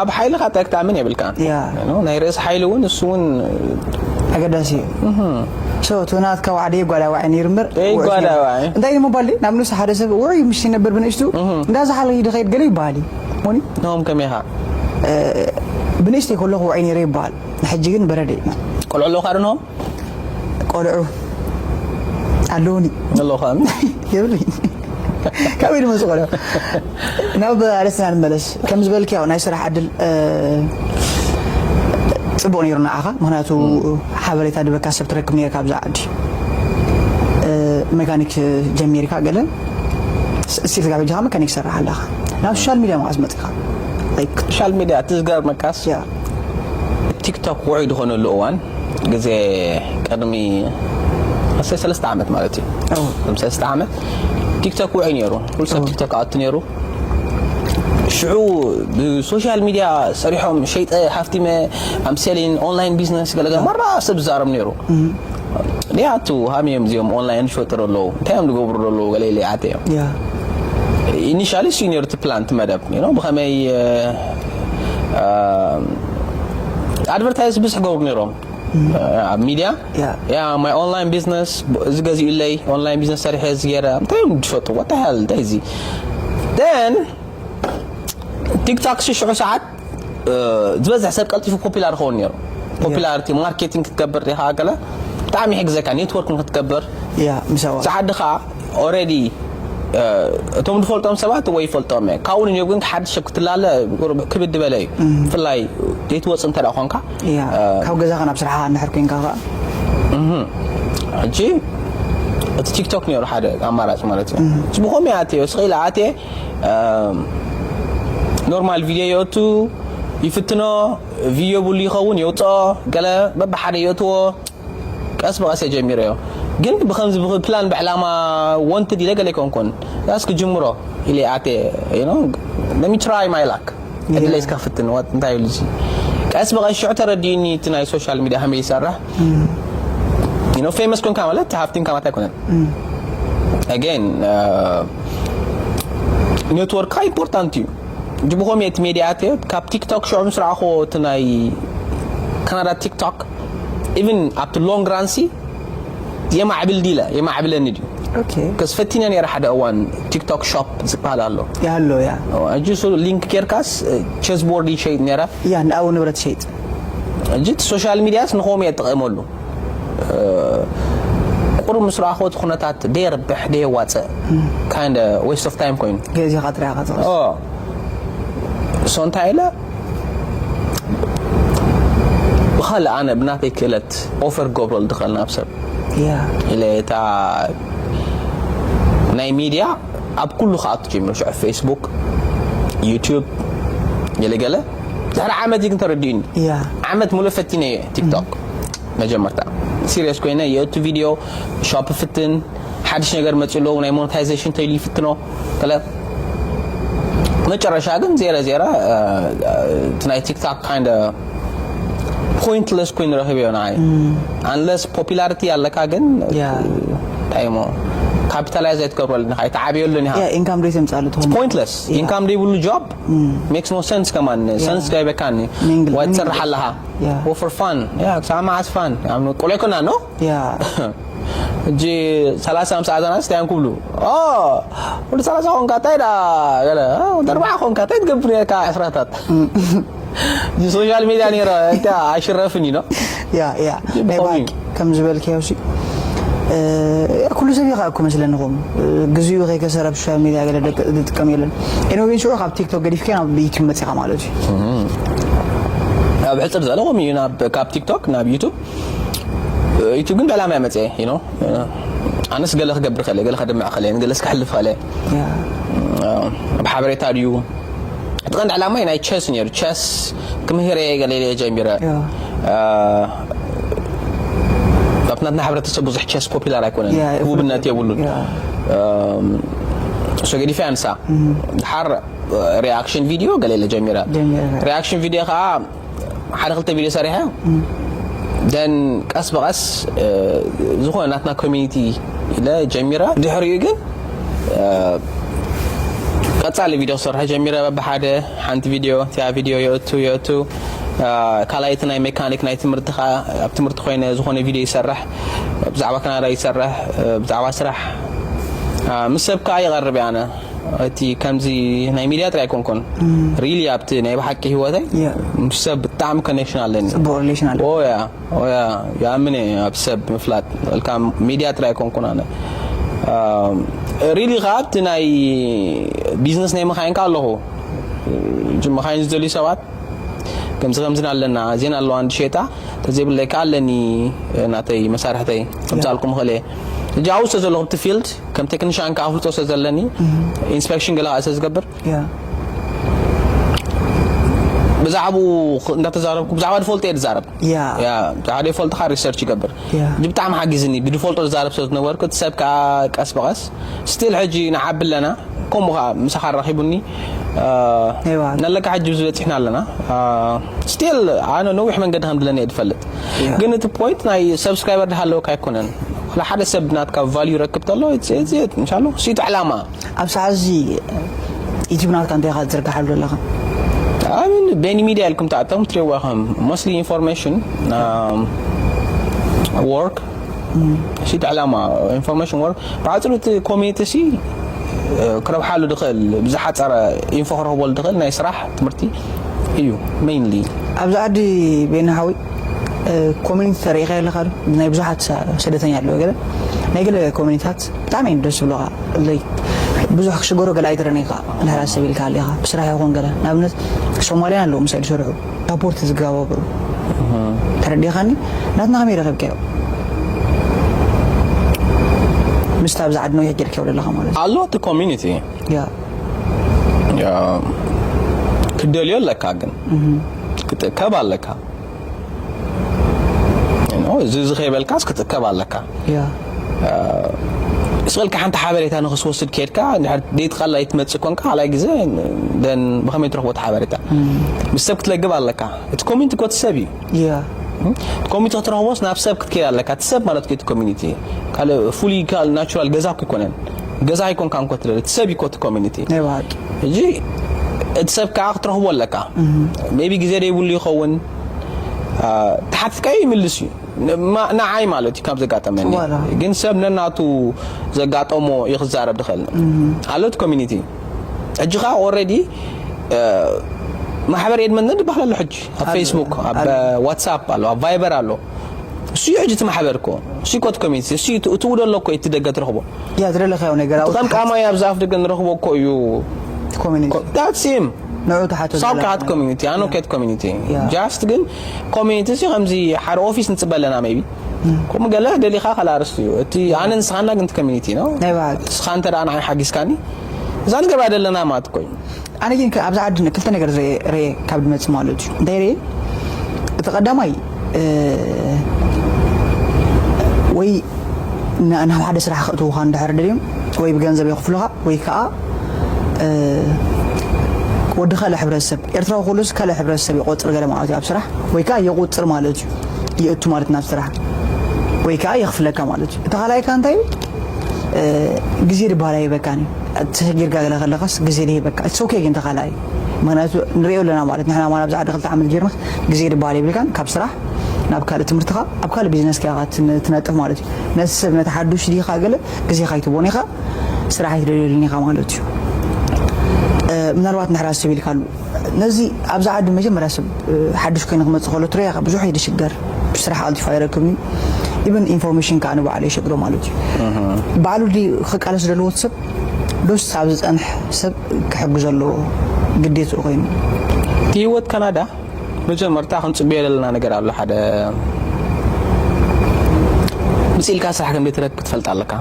ኣብ ሓይልኻ እንታይ ክትኣምን የብልካን ናይ ርእሲ ሓይሊ እውን እሱ እውን ኣገዳሲ እዩ እቲ ናትካ ዋዕደ ጓዳዋዒ ነይሩ እምበር ጓዳዋዒ እንታይ ኢሉ ምባል ናብ ንሱ ሓደ ሰብ ውዑይ ምስ ይነብር ብንእሽቱ እንዳዝሓለ ይድኸይድ ገለ ይበሃል እዩ ሞኒ ኖም ከመይ ኢኻ ብንእሽተይ ከለኹ ውዑይ ነይረ ይበሃል ንሕጂ ግን በረደ እዩ ቆልዑ ኣለውካ ዶ ኖም ቆልዑ ኣለውኒ ኣለውካ የብሉኝ ካበይ ድመፁ ቆልዑ ናብ ኣርእስትና ንመለስ ከም ዝበልክዮ ናይ ስራሕ ዕድል ፅቡቅ ነይሩ ንዓኻ ምክንያቱ ሓበሬታ ድበካ ሰብ ትረክብ ነይርካ ብዛ ዓዲ መካኒክ ጀሚርካ ገለ ስቲል ስጋብ ሕጂ መካኒክ ሰርሕ ኣለኻ ናብ ሶሻል ሚድያ መዓስ መፅካ ሶሻል ሚድያ እቲ ዝገርመካስ ቲክቶክ ውዑይ ዝኾነሉ እዋን ግዜ ቅድሚ ኣሰይ ሰለስተ ዓመት ማለት እዩ። ቅድሚ ሰለስተ ዓመት ቲክቶክ ውዑይ ነይሩ። ኩሉ ሰብ ቲክቶክ ኣቱ ነይሩ። ሽዑ ብሶሻል ሚድያ ሰሪሖም ሸይጠ ሃፍቲመ ኣምሰሊን ኦንላይን ቢዝነስ ገለገለ ማራ ሰብ ዝዛረብ ነይሩ። ሊኣቱ ሃም እዮም እዚኦም ኦንላይን ዝፈጥሩ ኣለዉ እንታይ እዮም ዝገብሩ ኣለዉ ገለ ኢለ ኣተ እዮም። ኢኒሻሊ እሱ ነይሩ እቲ ፕላን እቲ መደብ ብኸመይ ኣድቨርታይዝ ብዙሕ ገብሩ ነይሮም ኣብ ሚድያ ያ ማይ ኦንላይን ቢዝነስ እዚ ገዚኡለይ ኦንላይን ቢዝነስ ሰሪሐ እዚ ገይረ እንታይ እዮም ዝፈጡ ወታ ሃል እንታይ እዚ ን ቲክቶክ ሽዑ ሰዓት ዝበዝሕ ሰብ ቀልጢፉ ፖፒላር ክኸውን ነይሩ። ፖፒላሪቲ ማርኬቲንግ ክትገብር ዲኻ ገለ ብጣዕሚ ይሕግዘካ። ኔትወርክ ክትገብር ያ ምሳዋ ሰዓት ድኻ ኦረዲ እቶም ዝፈልጦም ሰባት ወይ ይፈልጦም እየ ካብኡ ንዮ ግን ሓድሽ ክትላለ ክብድ በለ እዩ። ብፍላይ ዘይትወፅ እንተ ደኣ ኮንካ ያ ካብ ገዛኻ ናብ ስራሕኻ እንድሕር ኮንካ ከዓ ሕጂ እቲ ቲክቶክ ነይሩ ሓደ ኣማራፂ ማለት እዩ። ብኸምኡ ኣትየ ስቕ ኢለ ኣትየ ኖርማል ቪድዮ የእቱ ይፍትኖ ቪድዮ ብሉ ይኸውን የውፅኦ ገለ በብሓደ የእትዎ ቀስ ብቐስ እየ ጀሚረዮ። ግን ብከምዚ ብ- ፕላን ብዕላማ ወንትድ ኢለ ገለ ኣይኮንኩን ስ ክጅምሮ ኢለ ኣትየ let me try my luck ዕድለይ እስካ ክፍትን what እንታይ ኢሉ እዚ ቀስ ብቐስ ሽዑ ተረዲኡኒ እቲ ናይ ሶሻል ሚድያ ከመይ ይሰርሕ ፌመስ ኮንካ ማለት ሃፍቲምካ ማለት ኣይኮነን። ኣጌን ኔትወርክካ ኢምፖርታንት እዩ። ጅብኾም የት ሜድያት ካብ ቲክቶክ ሽዑ ምስ ረኣኹዎ እቲ ናይ ካናዳ ቲክቶክ ኢቭን ኣብቲ ሎንግ ራንሲ የማዕብል ዲለ የማዕብለኒ ድዩ ኦኬ ከስ ፈቲነ ነይረ ሓደ እዋን ቲክቶክ ሾፕ ዝበሃል ኣሎ ያሎ ያ ሕጂ እሱ ሊንክ ጌርካስ ቸስ ቦርድ ይሸይጥ ነይረ ያ ንኣው ንብረት ሸይጥ ሕጂ እቲ ሶሻል ሚድያስ ንኸም እየ ጠቐመሉ ቁሩብ ምስ ረኣኽዎ እቲ ኩነታት ደየርብሕ ደየዋፅእ kind of waste of time ኮይኑ ገዜኻ ጥራይ ኢኻ ትቕስ ሶ እንታይ ኢለ ብኻልእ ኣነ ብናተይ ክእለት ኦፈር ክገብረሉ ዝኽእል ናብ ሰብ ያ ኢለ እታ ናይ ሚድያ ኣብ ኩሉ ክኣቱ ጀሚሩ ሽዑ ፌስቡክ ዩቱብ ገለገለ ድሕሪ ዓመት እዩ ግን ተረዲኡኒ ያ ዓመት ሙሉእ ፈቲነ እየ ቲክቶክ መጀመርታ ሲሪየስ ኮይነ የእቱ ቪድዮ ሾፕ ፍትን ሓድሽ ነገር መፅኡ ኣለዉ ናይ ሞኔታይዜሽን ተይሉ ይፍትኖ ከለ መጨረሻ ግን ዜረ ዜረ እቲ ናይ ቲክቶክ kind of pointless ኮይኑ ረኺበዮ ንዓይ unless popularity ኣለካ ግን Yeah. እንታይ እሞ ካፒታላይዝ ኣይትገብረሉ ኢኻ ኣይትዓብየሉን ኢኻ ያ ኢንካም ዶ ተምፃሉ ትኾን pointless Yeah. ኢንካም ዘይብሉ ጆብ makes no sense ከማን ሰንስ ጋይበካኒ ሚንግል- ወይ ትሰርሕ ሚንግል- ኣለኻ Yeah. ወፈር ፋን ያ ክሳብ መዓስ ፋን ቆልዑ ኣይኮና ኖ ያ እጂ ሰላሳ ምስ ኣዛናስ እንታይ እዮም ክብሉ ኦ ወዲ ሰላሳ ኮንካ እንታይ ዳ ገለ ኦ፣ ወዲ ኣርባዓ ኮንካ እንታይ ትገብር ነርካ ዕስራታት እጂ ሶሻል ሚድያ ነይረ እንታይ ኣይሽረፍን እዩ ኖ ያ ያ ናይ ብኸምኡ ብሓቂ ከም ዝበልክዮ ሲ ኩሉ ሰብ ይኸ እኮ መስለኒ ኹም ግዜኡ ከይከሰረ ኣብ ሶሻል ሚድያ ገለ ደቂ- ዝጥቀም የለን ኤኖቤን ሽዑ ካብ ቲክቶክ ገዲፍካ ናብ ዩቱብ መፂኻ ማለት እዩ ኣብ ሕፅር ዝበለ ከምኡ እዩ ናብ ካብ ቲክቶክ ናብ ዩቱብ ዩቱብ ግን ብዕላማ እየ መፅአ you know ኣነስ ገለ ክገብር ከለ ገለ ከድምዕ ከለ ገለስ ክሕልፍ ከለ ያ ኣብ ሓበሬታ ድዩ እቲ ቀንዲ ዕላማ ናይ ቸስ ነይሩ ቸስ ክምህር እየ ገለ ኢለ ጀሚረ ያ ኣብ ናትና ሕብረተሰብ ብዙሕ ቸስ ፖፒላር ኣይኮነን ያ፣ ውብነት የብሉን ያ። ሶ ገዲፈ ኣንሳ ድሓር ሪኣክሽን ቪድዮ ገለ ኢለ ጀሚረ ጀሚረ። ሪኣክሽን ቪድዮ ከዓ ሓደ ክልተ ቪድዮ ሰሪሐ ደን ቀስ ብቐስ ዝኾነ ናትና ኮሚኒቲ ኢለ ጀሚረ ድሕሪኡ ግን ቀፃሊ ቪድዮ ክሰርሐ ጀሚረ በብሓደ ሓንቲ ቪድዮ እቲኣ ቪድዮ የእቱ የእቱ ካልኣይቲ ናይ ሜካኒክ ናይ ትምህርቲ ከዓ ኣብ ትምህርቲ ኮይነ ዝኾነ ቪድዮ ይሰርሕ ብዛዕባ ካናዳ ይሰርሕ ብዛዕባ ስራሕ ምስ ሰብ ከዓ ይቐርብ ኣነ እቲ ከምዚ ናይ ሚድያ ጥራይ ኣይኮንኩን ሪሊ ኣብቲ ናይ ብሓቂ ህይወተይ Yeah. ምስ ሰብ ብጣዕሚ ኮኔክሽን ኣለኒ ፅቡቅ ሪሌሽን ኣሎ ኦያ ኦያ ይኣምን እየ ኣብ ሰብ ምፍላጥ ልካ ሚድያ ጥራይ ኣይኮንኩን ኣነ ሪሊ ከዓ ኣብቲ ናይ ቢዝነስ ናይ መካይን ከዓ ኣለኹ እ፣ መካይን ዝደልዩ ሰባት ከምዚ ከምዚ ኣለና ዜና ኣለዋ እንድሸጣ ተዘይብለይ ከዓ ኣለኒ እ፣ ናተይ መሳርሕተይ ከምፃልኩም ይኽእል እየ እጂ ኣብኡ ስለ ዘለኹ ኣብቲ ፊልድ ከም ቴክኒሻን ከዓ ኣፍልጦ ስለ ዘለኒ ኢንስፔክሽን ገለ ከዓ ስለ ዝገብር ያ ብዛዕባኡ እንዳተዛረብኩ ብዛዕባ ድፈልጦ እየ ዝዛረብ። ያ ያ ብዛዕባ ድፈልጥካ ሪሰርች ይገብር። ያ እዚ ብጣዕሚ ሓጊዝኒ። ብድፈልጦ ዝዛረብ ሰብ ዝነበርኩ እቲ ሰብ ከዓ ቀስ ብቐስ ስቲል ሕጂ ንዓቢ ኣለና። ከምኡ ከዓ ምሳኻ ራኺቡኒ። እዋ። ነለካ ሕጂ ብዝበፂሕና ኣለና። ስቲል ኣነ ነዊሕ መንገዲ ከም ድለኒ እየ ዝፈልጥ። ያ። ግን እቲ ፖይንት ናይ ሰብስክራይበር ድሃለወካ ኣይኮነን። ወላ ሓደ ሰብ ናትካ ቫልዩ ረክብ ተሎ ኢንሻሎ። ሲቱ ዕላማ ኣብ ሰዓት እዚ ዩቲብ ናትካ እንታይ ኢኻ ትዝርግሓሉ ዘለኻ? I mean ቤኒ ሚድያ ኢልኩም ተኣተም ትሪእዋ ከም ሞስትሊ ኢንፎርሜሽን ወርክ። ሲቲ ዕላማ ኢንፎርሜሽን ወርክ። ብዓፅሩ እቲ ኮሚኒቲ ሲ ክረብሓሉ ድኽእል ብዝሓፀረ ኢንፎ ክረኽበሉ ድኽእል ናይ ስራሕ ትምህርቲ እዩ። ሜይንሊ ኣብዚ ዓዲ ቤኒ ሓዊ ኮሚኒቲ ተሪኢኻ ኣለኻ ዶ? ናይ ብዙሓት ስደተኛ ኣለዎ ገለ ናይ ገለ ኮሚኒታት ብጣዕሚ እዮም ደስ ዝብሉኻ። ብዙሕ ክሽገሮ ገለ ኣይትረኒ ኢኻ። ንሕራስ ሰብ ኢልካ ኣሊኻ ብስራሕ ይኹን ገለ ንኣብነት ሶማልያን ኣለዉ ምሳሌ ዝሰርሑ ሳፖርት ዝገባበሩ። ተረዲኻኒ? ናትና ከመይ ረኸብካዮ? ምስታ ኣብዚ ዓዲ ነዊሕ ጌርካዮ ዘለኻ ማለት እዩ። ኣሎ እቲ ኮሚኒቲ ያ ክደልዮ ኣለካ፣ ግን ክትእከብ ኣለካ። እዚ እዚ ከይበልካስ ክትእከብ ኣለካ። ያ ስቕልካ ሓንቲ ሓበሬታ ንክስወስድ ከድካ ደይትቃላይ ትመፅእ ኮንካ ካልኣይ ግዜ ደን ብኸመይ ትረኽቦ እቲ ሓበሬታ? ምስ ሰብ ክትለግብ ኣለካ። እቲ ኮሚኒቲ ኮቲ ሰብ እዩ። ያ ኮሚኒቲ ክትረኽቦስ ናብ ሰብ ክትከይድ ኣለካ። እቲ ሰብ ማለት እቲ ኮሚኒቲ ካልእ ፉሊ ካል ናቹራል ገዛ እኮ ኣይኮነን። ገዛ ኣይኮንካ እንኮ ትደሊ እቲ ሰብ እዩ ኮቲ ኮሚኒቲ። ናይ ብሓቂ ሕጂ እቲ ሰብ ከዓ ክትረኽቦ ኣለካ። ሜቢ ግዜ ደይብሉ ይኸውን። ተሓትትካዮ ይምልስ እዩ። ንዓይ ማለት እዩ ካብ ዘጋጠመኒ። ግን ሰብ ነናቱ ዘጋጠሞ እዩ ክዛረብ ዝኽእል። ኣሎ እቲ ኮሚኒቲ ሕጂ ከዓ ኦልሬዲ ማሕበር ኤድመንተን ዝበሃል ኣሎ። ሕጂ ኣብ ፌስቡክ፣ ኣብ ዋትሳፕ ኣሎ፣ ኣብ ቫይበር ኣሎ። እሱ እዩ ሕጂ እቲ ማሕበር እኮ። እሱ እዩ ኮቲ ኮሚኒቲ። እሱ እዩ እቲ ውዶ ኣሎ እኮ እቲ ደገ ትረኽቦ። ያ ዝደለኻዮ ነገር ኣብኡ ቀምቃማይ ኣብዚ ኣፍ ደገ ንረኽቦ እኮ እዩ። ኮሚኒቲ ዳትስ ሂም ንዑ ተሓቶ ሳብ ካት ኮሚኒቲ ኣኖ ኬት ኮሚኒቲ ያ። ጃስት ግን ኮሚኒቲ ሲ ከምዚ ሓደ ኦፊስ ንፅበ ኣለና ሜቢ ከምኡ ገለ ደሊኻ ካልእ ኣርስቲ እዩ። እቲ ኣነ ንስኻና ግን እቲ ኮሚኒቲ ነው። ናይ ብሓቂ ንስኻ እንተ ደኣ ንዓይ ሓጊዝካኒ እዛ ንገብራ ዘለና ማለት እኮ እዩ። ኣነ ግን ከ- ኣብዚ ዓዲ ክልተ ነገር ዝረየ- ረየ ካብ ድመፅእ ማለት እዩ እንታይ ረየ እቲ ቀዳማይ እ፣ ወይ ና- ናብ ሓደ ስራሕ ከእትውካ እንድሕር ደልዮም ወይ ብገንዘብ የኽፍሉካ ወይ ከዓ እ፣ ወዲ ካልእ ሕብረተሰብ ኤርትራዊ ኩሉስ ካልእ ሕብረተሰብ ይቆፅር ገለ ማለት እዩ ኣብ ስራሕ ወይ ከዓ የቁፅር ማለት እዩ ይእቱ ማለት ናብ ስራሕ ወይ ከዓ የኽፍለካ ማለት እዩ እቲ ካልኣይ ከዓ እንታይ እዩ እ፣ ግዜ ድበሃል ኣይህበካን እዩ ተሸጊርካ ገለ ከለካስ ግዜ ድሂበካ it's okay ግን ተኻላይ ምክንያቱ ንሪኦ ኣለና ማለት ንሕና ማለት ኣብዚ ዓዲ ክልተ ዓመት ጌርና ግዜ ድበሃል የብልካን ካብ ስራሕ ናብ ካልእ ትምህርትኻ ኣብ ካልእ ቢዝነስ ከ ትነጥፍ ማለት እዩ ነቲ ሰብ ነቲ ሓዱሽ ዲኻ ገለ ግዜ ካይትቦን ኢኻ ስራሕ ኣይትደልየሉን ኢኻ ማለት እዩ እ፣ ምናልባት ንሕራስ ሰብ ኢልካሉ ነዚ ኣብዚ ዓዲ መጀመርያ ሰብ ሓድሽ ኮይኑ ክመፅእ ከሎ ትሪያ ብዙሕ እዩ ዝሽገር ብስራሕ ቀልጢፉ ኣይረክብን እዩ ኢቨን ኢንፎርሜሽን ከዓ ንባዕሉ የሸግሮ ማለት እዩ ባዕሉ ዲ ክቃለስ ዘለዎ ሰብ ዶስ ኣብ ዝፀንሕ ሰብ ክሕግዞ ኣለዎ ግዴትኡ ኮይኑ እቲ ህይወት ካናዳ መጀመርታ ክንፅበዮ ዘለና ነገር ኣሎ ሓደ ምፅእ ኢልካ ስራሕ ከም ዘይትረክብ ክትፈልጥ ኣለካ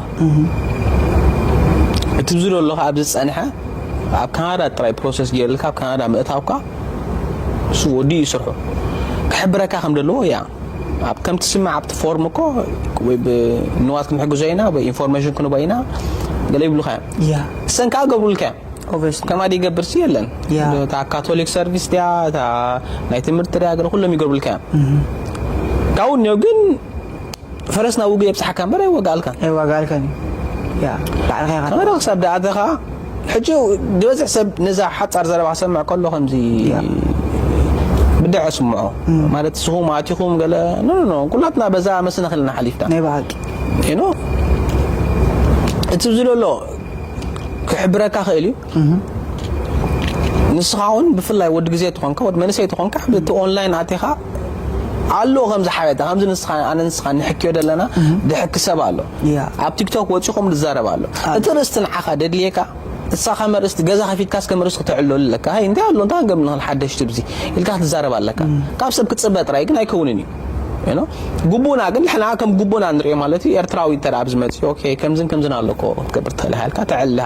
እቲ ብዙ ዘሎ ከዓ ኣብዚ ዝፀንሐ ኣብ ካናዳ ጥራይ ፕሮሰስ ገይርልካ ኣብ ካናዳ ምእታውካ እሱ ወዲኡ ይስርሑ ክሕብረካ ከም ዘለዎ እያ ኣብ ከም ትስማዕ ኣብቲ ፎርም እኮ ወይ ብንዋት ክንሕግዞ ኢና ወይ ኢንፎርሜሽን ክንቦ ኢና ገለ ይብሉካ እዮም ያ ሰን ከዓ ገብሩልካ እዮም ኦቨስሊ ከማዲ ይገብር ሲ የለን ያ። እታ ካቶሊክ ሰርቪስ ድያ እታ ናይ ትምህርቲ ድያ ገለ ኩሎም ይገብሩልካ እዮም ካብኡ እኒኦ ግን ፈረስ ናብ ውግእ የብፅሓካ እምበር ኣይወጋእልካን ኣይዋጋልካን እዩ ያ ባዕልኻ ኢኻ ተመረ ክሳብ ደኣተኻ ሕጂ ዝበዝሕ ሰብ ነዛ ሓፃር ዘረባ ክሰምዕ ከሎ ከምዚ ያ። ብድዐ ስምዖ ማለት ንስኹም ኣቲኹም ገለ ኖ ኖ ኩላትና በዛ መስነ ክልና ሓሊፍና ናይ ብሓቂ ኖ እቲ ዝሎ ኣሎ ክሕብረካ ክእል እዩ ንስኻ እውን ብፍላይ ወዲ ግዜ ትኾንካ ወዲ መንእሰይ ትኾንካ ብቲ ኦንላይን ኣቲኻ ኣሎ ከምዚ ሓበታ ከምዚ ንስኻ ኣነ ንስኻ ንሕክዮ ዘለና ድሕኪ ሰብ ኣሎ ያ ኣብ ቲክቶክ ወፂኹም ዝዛረብ ኣሎ እቲ ርእስቲ ንዓኻ ደድልየካ ንስኻ ከም ርእስቲ ገዛ ከፊትካስ ከም ርእስቲ ክተዕልሉ ኣለካ ሃይ እንታይ ኣሎ እንታይ ገም ንኽል ሓደሽቲ ብዚ ኢልካ ክትዛረብ ኣለካ ካብ ሰብ ክትፅበ ጥራይ ግን ኣይከውንን እዩ You know? ጉቡና ግን ንሕና ከም ጉቡና ንሪኦ ማለት እዩ ኤርትራዊ እንተ ኣብ ዝመፅእ ኦኬ ከምዝን ከምዝን ኣለኮ ክትገብር ትኽእል ሃልካ ተዕልሃ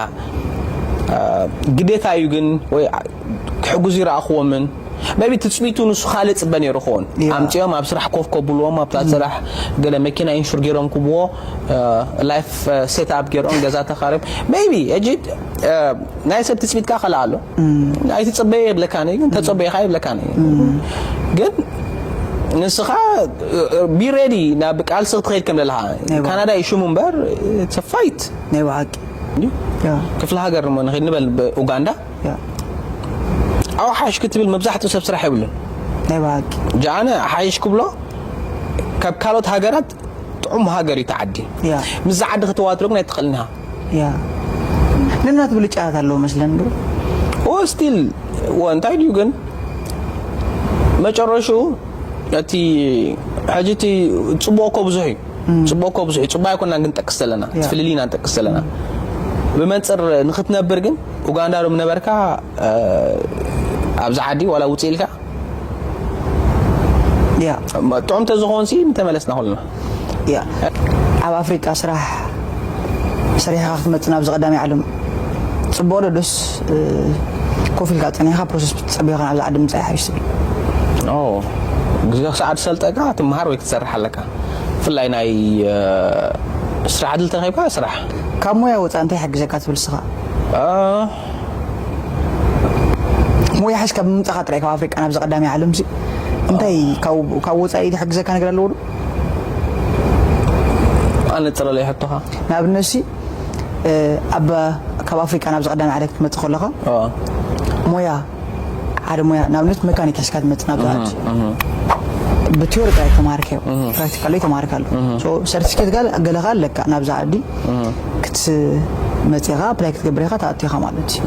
ግዴታ እዩ ግን ወይ ክሕጉዝ ይረኣኽዎምን maybe ትጽቢቱ ንሱ ካልእ ጽበ ነይሩ ክኸውን። ኣምጺኦም ኣብ ስራሕ ኮፍ ከብልዎም፣ ኣብታ ስራሕ ገለ መኪና ኢንሹር ገይሮም ክብዎ፣ ላይፍ ሴት ኣፕ ገይሮም፣ ገዛ ተኻርዮም። Maybe ሕጂ ናይ ሰብ ትጽቢት ከኣ ካልእ ኣሎ። ኣይትጸበየ ይብለካ ነይ፣ ግን ተጸበየኻ ይብለካ ነይ። ግን ንስኻ ቢ ሬዲ፣ ናብ ቃልሲ ክትኸይድ ከም ዘለኻ። ካናዳ እዩ ሽሙ እምበር፣ it's a fight። ናይ ብሓቂ። ክፍለ ሃገር እሞ ንኸይድ ንበል፣ ኡጋንዳ። ኣውሓሽ ክትብል መብዛሕትኡ ሰብ ስራሕ የብሉን። ናይ ብሓቂ። ጃነ ሓይሽ ክብሎ፣ ካብ ካልኦት ሃገራት ጥዑም ሃገር እዩ ተዓዲ። ምስዛ ዓዲ ክትዋድሮ ግን ኣይትኽእልን ኢኻ። ነናት ብልጫታት ኣለዎ መስለን ዶ? ኦ ስቲል፣ እንታይ ድዩ ግን መጨረሹ፣ እቲ ሕጂ እቲ ጽቡቕ እኮ ብዙሕ እዩ። ጽቡቕ እኮ ብዙሕ እዩ። ጽቡቕ ኣይኮና ግን ጠቅስ ዘለና፣ ፍልልይና ጠቅስ ዘለና። ብመንጽር ንኽትነብር ግን ኡጋንዳ ዶ ምነበርካ፣ ኣብዚ ዓዲ ዋላ ውጽእ ኢልካ፣ ጥዑም ተዝኾን ሲ ምተመለስና ኩልና። ኣብ ኣፍሪቃ ስራሕ ሰሪሕካ ክትመጽእ ናብዚ ቀዳማይ ዓለም ጽቡቕ ዶ ደስ ኮፍ ኢልካ ጸኒሕካ ፕሮሰስ ጸቢኻ ናብዚ ዓዲ ምጻእ ይሓይሽ ትብል? ግዜ ክሰዓት ሰልጠካ ትምሃር ወይ ክትሰርሕ ኣለካ። ብፍላይ ናይ ስራሕ ዕድል ተረኺብካ ስራሕ። ካብ ሞያ ወፃእ እንታይ ይሕግዘካ ትብል ስኻ? ሞያ ሓሽ ካብ ምምፃኻ ጥራይ ካብ ኣፍሪቃ ናብዚ ቀዳማይ ዓለም ሲ እንታይ ካብ ወፃኢ ዝሕግዘካ ነገር ኣለዎ ዶ? ኣነፅረለይ ሕቶኻ። ንኣብነት ሲ ኣብ ካብ ኣፍሪቃ ናብዚ ቀዳማይ ዓለም ክትመፅእ ከለኻ ሞያ ሓደ ሞያ ንኣብነት መካኒክ ሒዝካ ትመፅእ ናብ ዓዲ ብቲዮሪ ጥራይ ተማሃርካዮ ፕራክቲካል ተማሃርካ ኣሎ ሰርቲፊኬት ጋር ገለኻ ኣለካ ናብዚ ዓዲ ክትመፅኻ ኣፕላይ ክትገብር ኢኻ ተኣቲኻ ማለት እዩ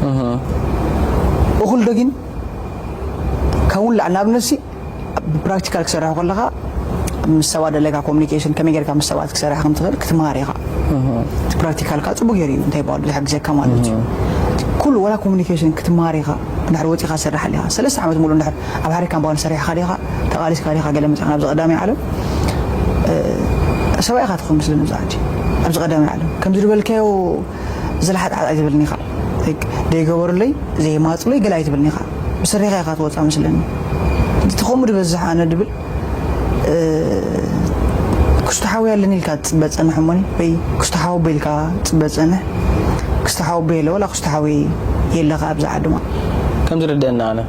እኹል ዶ ግን ካብውን ላዕ ንኣብነት ብፕራክቲካል ክሰርሕ ከለኻ ምስ ሰባት ዘለካ ኮሚኒኬሽን ከመይ ጌርካ ምስ ሰባት ክሰርሕ ከም ትኽእል ክትምሃር ኢኻ እቲ ፕራክቲካልካ ፅቡቅ ገይሩ እዩ እንታይ በሉ ዝሕግዘካ ማለት እዩ ኩሉ ዋላ ኮሚኒኬሽን ክትምሃር ኢኻ እንድሕር ወፂኻ ትሰርሕ ኣሊኻ ሰለስተ ዓመት ሙሉ እንድሕር ኣብ ሓደ ካምፓኒ ሰሪሕካ ዲኻ ተቃሊስካ ዲኻ ገለ መፅኻ ናብዚ ቀዳማይ ዓለም ሰብኣይ ኢኻ ትኸውን ምስለኒ ኣብዚ ዓዲ ኣብዚ ቀዳማይ ዓለም ከምዚ ዝበልካዮ ዝለሓጥሓጥ ኣይትብልኒ ኢኻ ደይገበሩለይ ዘይማፅሉይ ገለ ኣይትብልኒ ኢኻ ብስሪኻ ኢኻ ትወፃ መስለኒ እቲ ከምኡ ዝበዝሕ ኣነ ድብል ክስቶ ሓወይ ኣለኒ ኢልካ ትፅበ ፀንሕ እሞኒ ወይ ክስቶ ሓወቦ ኢልካ ትፅበ ፀንሕ ክስቶ ሓወቦ የለ ወላ ክስቶ ሓወይ የለኻ ኣብዚ ዓድማ ከም ዝርደአና ኣነ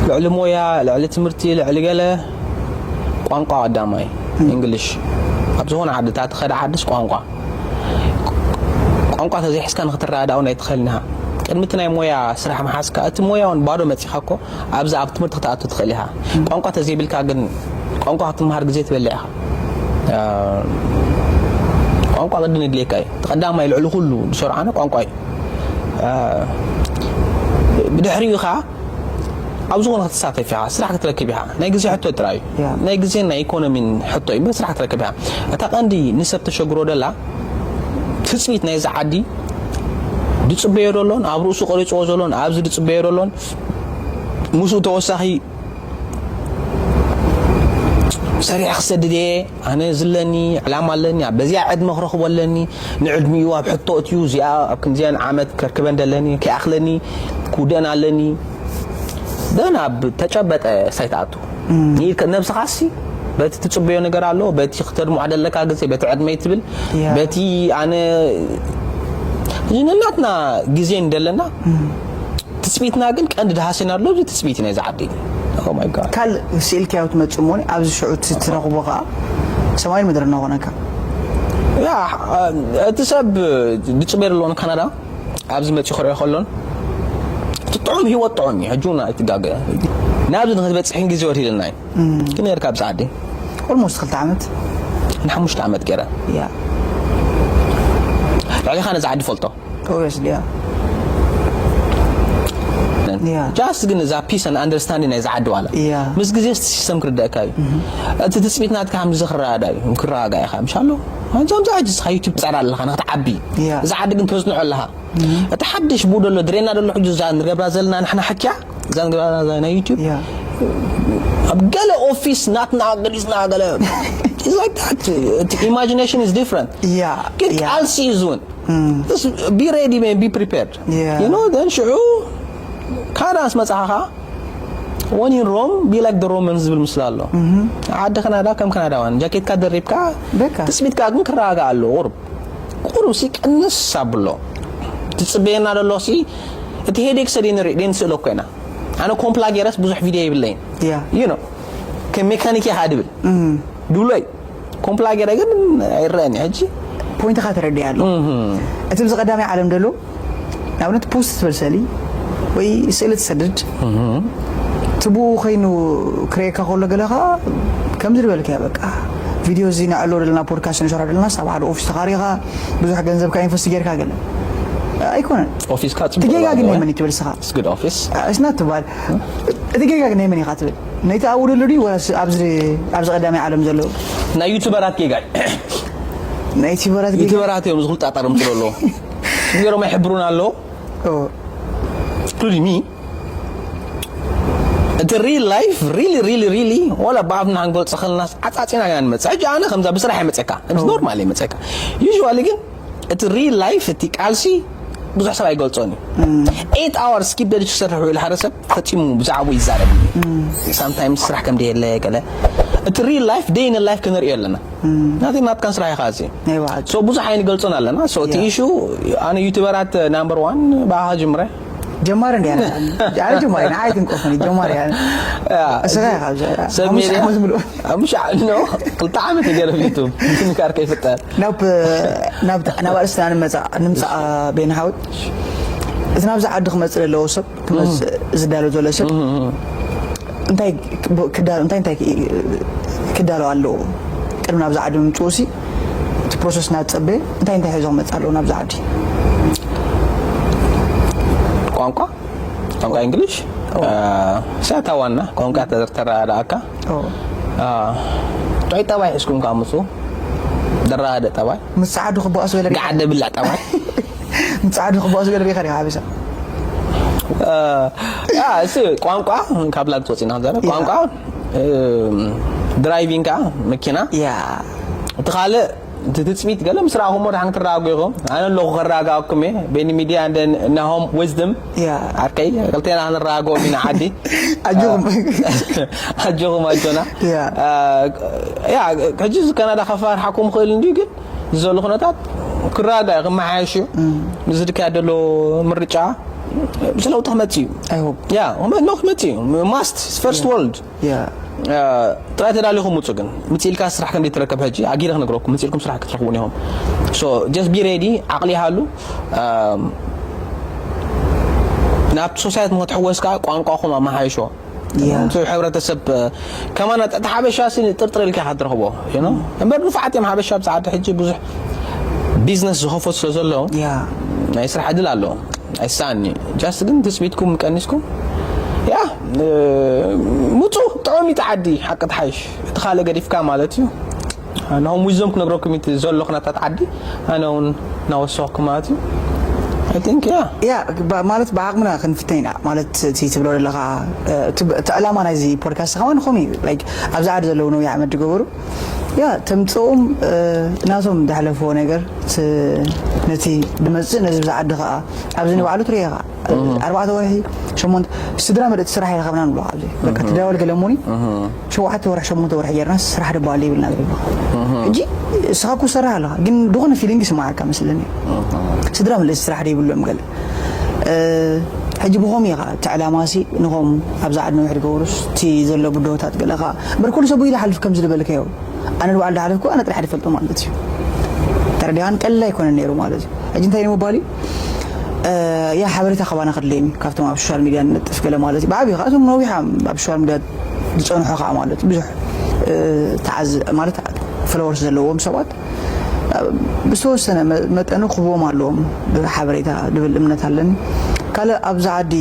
ልዕሊ ሞያ ልዕሊ ትምህርቲ ልዕሊ ገለ ቋንቋ ቀዳማይ እንግሊሽ ኣብ ዝኾነ ዓድታት ኸደ ዓድስ ቋንቋ ቋንቋ ተዘይሒዝካ ንክትረዳዳእ እውን ኣይትኽእልን ኢኻ ቅድሚ እቲ ናይ ሞያ ስራሕ ምሓዝካ እቲ ሞያ እውን ባዶ መፂኻ እኮ ኣብዚ ኣብ ትምህርቲ ክትኣቱ ትኽእል ኢኻ ቋንቋ ተዘይብልካ ግን ቋንቋ ክትምሃር ግዜ ትበልዕ ኢኻ ቋንቋ ቅድን ይድልየካ እዩ እቲ ቀዳማይ ልዕሊ ኩሉ ዝሰርዓነ ቋንቋ እዩ ብድሕሪኡ ኢኻ ኣብ ዝኾነ ክትሳተፍ ኢኻ ስራሕ ክትረክብ ኢኻ ናይ ግዜ ሕቶ ጥራይ እዩ ናይ ግዜን ናይ ኢኮኖሚን ሕቶ እዩ ስራሕ ክትረክብ ኢኻ እታ ቀንዲ ንሰብ ተሸግሮ ደላ ትፅቢት ናይዚ ዓዲ ድፅበዮ ደሎን ኣብ ርእሱ ቀሪፅዎ ዘሎን ኣብዚ ድፅበዮ ደሎን ምስኡ ተወሳኺ ሰሪሕ ክሰድድ እየ ኣነ ዝለኒ ዕላማ ኣለኒ ኣብ በዚኣ ዕድመ ክረኽቦ ኣለኒ ንዕድሚኡ ኣብ ሕቶ እትዩ እዚኣ ኣብ ክንዚኣን ዓመት ከርክበን ደለኒ ከይኣኽለኒ ክውደአን ኣለኒ ደን ኣብ ተጨበጠ ሳይትኣቱ ነብስኻሲ በቲ ትፅበዮ ነገር ኣሎ በቲ ክተድምዖ ደለካ ግዜ በቲ ዕድመይ ትብል በቲ ኣነ እዚ ነናትና ግዜ እንደለና ትፅቢትና ግን ቀንዲ ድሃስና ኣሎ እዚ ትፅቢት ናይ ዝዓዲ ካልእ ስኢልካዮ ትመፅእ እሞ ኣብዚ ሽዑ ትረኽቦ ከዓ ሰማይን ምድሪ እናኾነካ እቲ ሰብ ድፅበ ኣለዎ ካናዳ ኣብዚ መፂ ክሪኦ ከሎን እቲ ጥዑም ህይወት ጥዑም እዩ ሕጂ እውን ኣይትጋገ ናብዚ ንክትበፅሕን ግዜ ወሲድልና እዩ ግን ነርካ ኣብዚ ዓዲ ኦልሞስት ክልተ ዓመት ንሓሙሽተ ዓመት ገይረ ያ ልዕሊኻ ነዚ ዓዲ ፈልጦ ኦብስሊ ያ ጃስት ግን እዛ peace and understanding ናይ ዝዓዲ ዋላ ያ ምስ ግዜ እቲ ሲስተም ክርደእካ እዩ እቲ ትፅቢት ናትካ ከም ዝኽረዳዳ እዩ ክረጋጋ ኢኻ ምሻሎ ከምዛ ሕጂ ስኻ ዩቱብ ትፀራ ኣለኻ ንክትዓቢ ያ እዚ ዓዲ ግን ተዝንዖ ኣለኻ እቲ ሓድሽ ብኡ ደሎ ድሬና ደሎ ሕጂ እዛ ንገብራ ዘለና ንሕና ሓኪያ እዛ ንገብራ ዘለና ናይ ዩቱብ ያ ኣብ ገለ ኦፊስ ናትና ገሊፅና ገለ ኢማጂኔሽን is different ያ ግን ያ ቃልሲ እዩ ዝውን be ready man be prepared Yeah. you know then ሽዑ ካናዳ ምስ መፅኻ ኸዓ When in Rome, be like the Romans ዝብል ምስላ ኣሎ። ዓዲ ካናዳ ከም ካናዳውያን ጃኬትካ ደሪብካ፣ በቃ። ትጽቢትካ ግን ክረጋጋእ ኣለዎ። ቁሩብ ቁሩብ ሲ ቅንስ ኣብሎ። ትጽበየና ዘሎ ሲ እቲ ሄዴክ ሰዲ ንርኢ ደን ስእሎ ኮይና። ኣነ ኮምፕላ ገይረስ ብዙሕ ቪድዮ ይብለይን። ያ። You know፣ ከም ሜካኒክ ኢኻ ድብል ድብሎይ ኮምፕላ ገይረ ግን ኣይረአን ሕጂ። ፖይንትኻ ተረዲእ ኣሎ። እቲ ብዚ ቀዳማይ ዓለም ዘሎ ንኣብነት ፖስት ትብል ስእሊ ወይ ስእሊ ትሰድድ፣ ትብኡ ኮይኑ ክረየካ ከሎ ገለ ከዓ ከምዚ ዝበልካዮ በቃ፣ ቪድዮ እዚ ንዕሎ ዘለና፣ ፖድካስት ንሰራ ዘለና፣ ኣብ ሓደ ኦፊስ ተኻሪኻ ብዙሕ ገንዘብካ ኢንቨስት ጌርካ ገለ ኣይኮነን። ኦፊስካ እቲ ጌጋ ግን ናይ መን እዩ ትብል ስኻ? It's good office። እስና ትበሃል። እቲ ጌጋ ግን ናይ መን ኢኻ ትብል? ነይቲ ኣብኡ ደሎ ድዩ ወላስ ኣብዚ ኣብዚ ቀዳማይ ዓለም ዘሎ? ናይ ዩቱበራት ጌጋ እዩ። ናይ ዩቲበራት ጌጋ? ዩቱበራት እዮም ዝኹልጣጠርም ስለሎ ገይሮም ኣይሕብሩን ኣለዉ። ኦ፣ Including me። እቲ ሪል ላይፍ ሪሊ ሪሊ ሪሊ ወላ ብኣፍና ክንገልጾ ከለናስ ዓጻጺና ኢና ንመጽእ። ሕጂ ኣነ ከምዛ ብስራሕ እየ መጽእካ፣ ምስ ኖርማል እየ መጽእካ። ዩዥዋሊ ግን እቲ ሪል ላይፍ እቲ ቃልሲ ብዙሕ ሰብ ኣይገልጾን እዩ። ኤት ኣወርስ ኪድ ደጅ ክሰርሕ ውዒሉ ሓደ ሰብ ፈጺሙ ብዛዕባኡ ይዛረብ። ሳምታይምስ ስራሕ ከም ደየለ ገለ እቲ ሪል ላይፍ ደይ ን ላይፍ ክንርእዮ ኣለና። ናተይ ናትካን ስራሕ ኢኻ እዚ። ናይ ባዕሉ። ሶ ብዙሕ ኣይንገልጾን ኣለና። ሶ እቲ ያ። ኢሹ ኣነ ዩቱበራት ናምበር ዋን ብኣኻ ጅምረ። ጀማሪ እንዲ ኣነ ኣነ ጀማሪ ንዓይ ትንቆፈኒ ጀማሪ ኣነ። ያ፣ እስኻ ኢኻ ኣብዚ ሰብ ሓሙሽተ ሜድያ ዓመት ምልኡ። ሓሙሽተ ዓመት ኖ ክልተ ዓመት ይገርም ዩቱብ ምንካር ከይፍጠር። ናብ ናብ ናብ ኣርእስትና ንምጻእ ንምጻእ ቤን ሓወት እቲ ናብዚ ዓዲ ክመጽእ ዘለዎ ሰብ ክመጽእ ዝዳሎ ዘሎ ሰብ እንታይ ክዳ- እንታይ እንታይ ክዳሎ ኣለዎ ቅድሚ ናብዚ ዓዲ ምምጽኡ ሲ እቲ ፕሮሰስ እናተጸበየ እንታይ እንታይ ሒዞ ክመጽእ ኣለዎ ናብዚ ዓዲ? ቋንቋ ቋንቋ እንግሊሽ ሲያታ ዋና ቋንቋ ተረዳእካ። ኦ፣ ጥዑይ ጠባይ ሒዝኩም ካብ ምፁ ደራደ ጠባይ ምስ ጸዓዱ ክበኣሱ ገለ ገዓደ ብላዕ ጠባይ ምስ ጸዓዱ ክበኣሱ ገለ ሪኻ ዲኻ ሓቢሳ? ያ፣ እሱ ቋንቋ ካብ ላግ ትወፂና ዘለ ቋንቋ ድራይቪንግ ከዓ መኪና ያ እቲ ካልእ እቲ ትፅቢት ገለ ምስ ረኣኹሞ ድሓን ክትረጋጉ ኢኹም። ኣነ ኣለኹ ከረጋጋኩም እየ። ቤኒ ሚድያ እንደ ናሆም ዊዝደም ያ ዓርከይ ክልቴና ክንረጋግኦም ኢና ዓዲ። ኣጆኹም። ኣጆኹም ኣጆና። ያ። ያ ሕጂ እዚ ካናዳ ከፋርሓኩም ክእል እንድዩ ግን ዘሎ ኩነታት ክረጋጋእ ክመሓየሽ እዩ። ንዝድካያ ዘሎ ምርጫ ብስለውቲ ክመፅእ እዩ። I hope። ያ ኖ ክመፅእ እዩ። ማስት ፈርስት ወርልድ ያ ጥራይ ተዳሊኹም ውፁ ግን ምፅእ ኢልካ ስራሕ ከም ዘይትረከብ ሕጂ ኣጊረ ክነግረኩም ምፅእ ኢልኩም ስራሕ ክትረክቡ ኢኹም። So just be ready። ዓቕሊ ይሃሉ። ናብቲ ሶሳይቲ ንክትሕወስ ከዓ ቋንቋኹም ኣመሓይሾ። ያ። እቲ ሕብረተሰብ ከማና እቲ ሓበሻ ሲ ጥርጥር ኢልካ ኢኻ ትረኽቦ። You know? እምበር ንፉዓት እዮም ሓበሻ ብፃዕዲ ሕጂ ብዙሕ ቢዝነስ ዝኸፈቱ ስለ ዘለዉ ያ ናይ ስራሕ ዕድል ኣለዎ። ኣይሳኒ ጃስት ግን ትፅቢትኩም ቀኒስኩም ያ ምፁ ጥዑም እዩ። ዓዲ ሓቂ ትሓይሽ እቲ ካልእ ገዲፍካ ማለት እዩ። ንኹም ዊዞም ክነግረኩም እቲ ዘሎ ኩነታት ዓዲ ኣነ እውን እናወሰኽኩ ማለት እዩ። I think ያ ያ ባ- ማለት ብዓቕምና ክንፍተን ኢና ማለት እቲ ትብሎ ዘለኻ እ፣ እቲ እቲ ዕላማ ናይዚ ፖድካስት ከማን ከምኡ እዩ ላይክ ኣብዚ ዓዲ ዘለዉ ነዊሕ ዓመት ዝገበሩ ያ ተምፅኦም እ፣ ናቶም ዝሓለፍዎ ነገር ት- ነቲ ድመፅእ ነዚ ብዛ ዓዲ ከዓ ኣብዚ ንባዕሉ ትሪኦ ኢኻ ኣርባዕተ ወርሒ ሸሞንተ ስድራ ምልእቲ ስራሕ ይረኸብና ንብሎ ኣብዚ በቃ ትዳወል ገለሞኒ ሸውዓተ ወርሒ ሸሞንተ ወርሒ ጌርና ስራሕ ደባሉ ይብልና ገለ ይብልኻ ሕጂ እስኻ እኮ ሰራሕ ኣለኻ ግን ዝኾነ ፊሊንግ ይስማዓካ መስለኒ ስድራ ምልእቲ ስራሕ ደይብሎም ገለ ሕጂ ብኸም ኢኻ እቲ ዕላማ ሲ ንኸም ኣብዛ ዓድ ነዊሕ ድገብሩስ እቲ ዘሎ ብድሆታት ገለ ኸዓ እምበር ኩሉ ሰብ ኢሉ ሓልፍ ከም ዝልበልካዮ ኣነ ንባዕል ድሓለፍኩ ኣነ ጥራሕ ድፈልጦ ማለት እዩ ተረዲኻን ቀሊል ኣይኮነን ነይሩ ማለት እዩ ሕጂ እንታይ ንምባል እዩ ያ ሓበሬታ ካባና ክድለየኒ ካብቶም ኣብ ሶሻል ሚድያ ንነጥፍ ገለ ማለት እዩ ብዓብዩ ከዓ እቶም ነዊሓ ኣብ ሶሻል ሚድያ ዝፀንሑ ከዓ ማለት ብዙሕ ተዓዝ ማለት ፈለወርስ ዘለዎም ሰባት ብዝተወሰነ መጠኑ ክህቦም ኣለዎም ሓበሬታ ዝብል እምነት ኣለኒ ካልእ ኣብዚ ዓዲ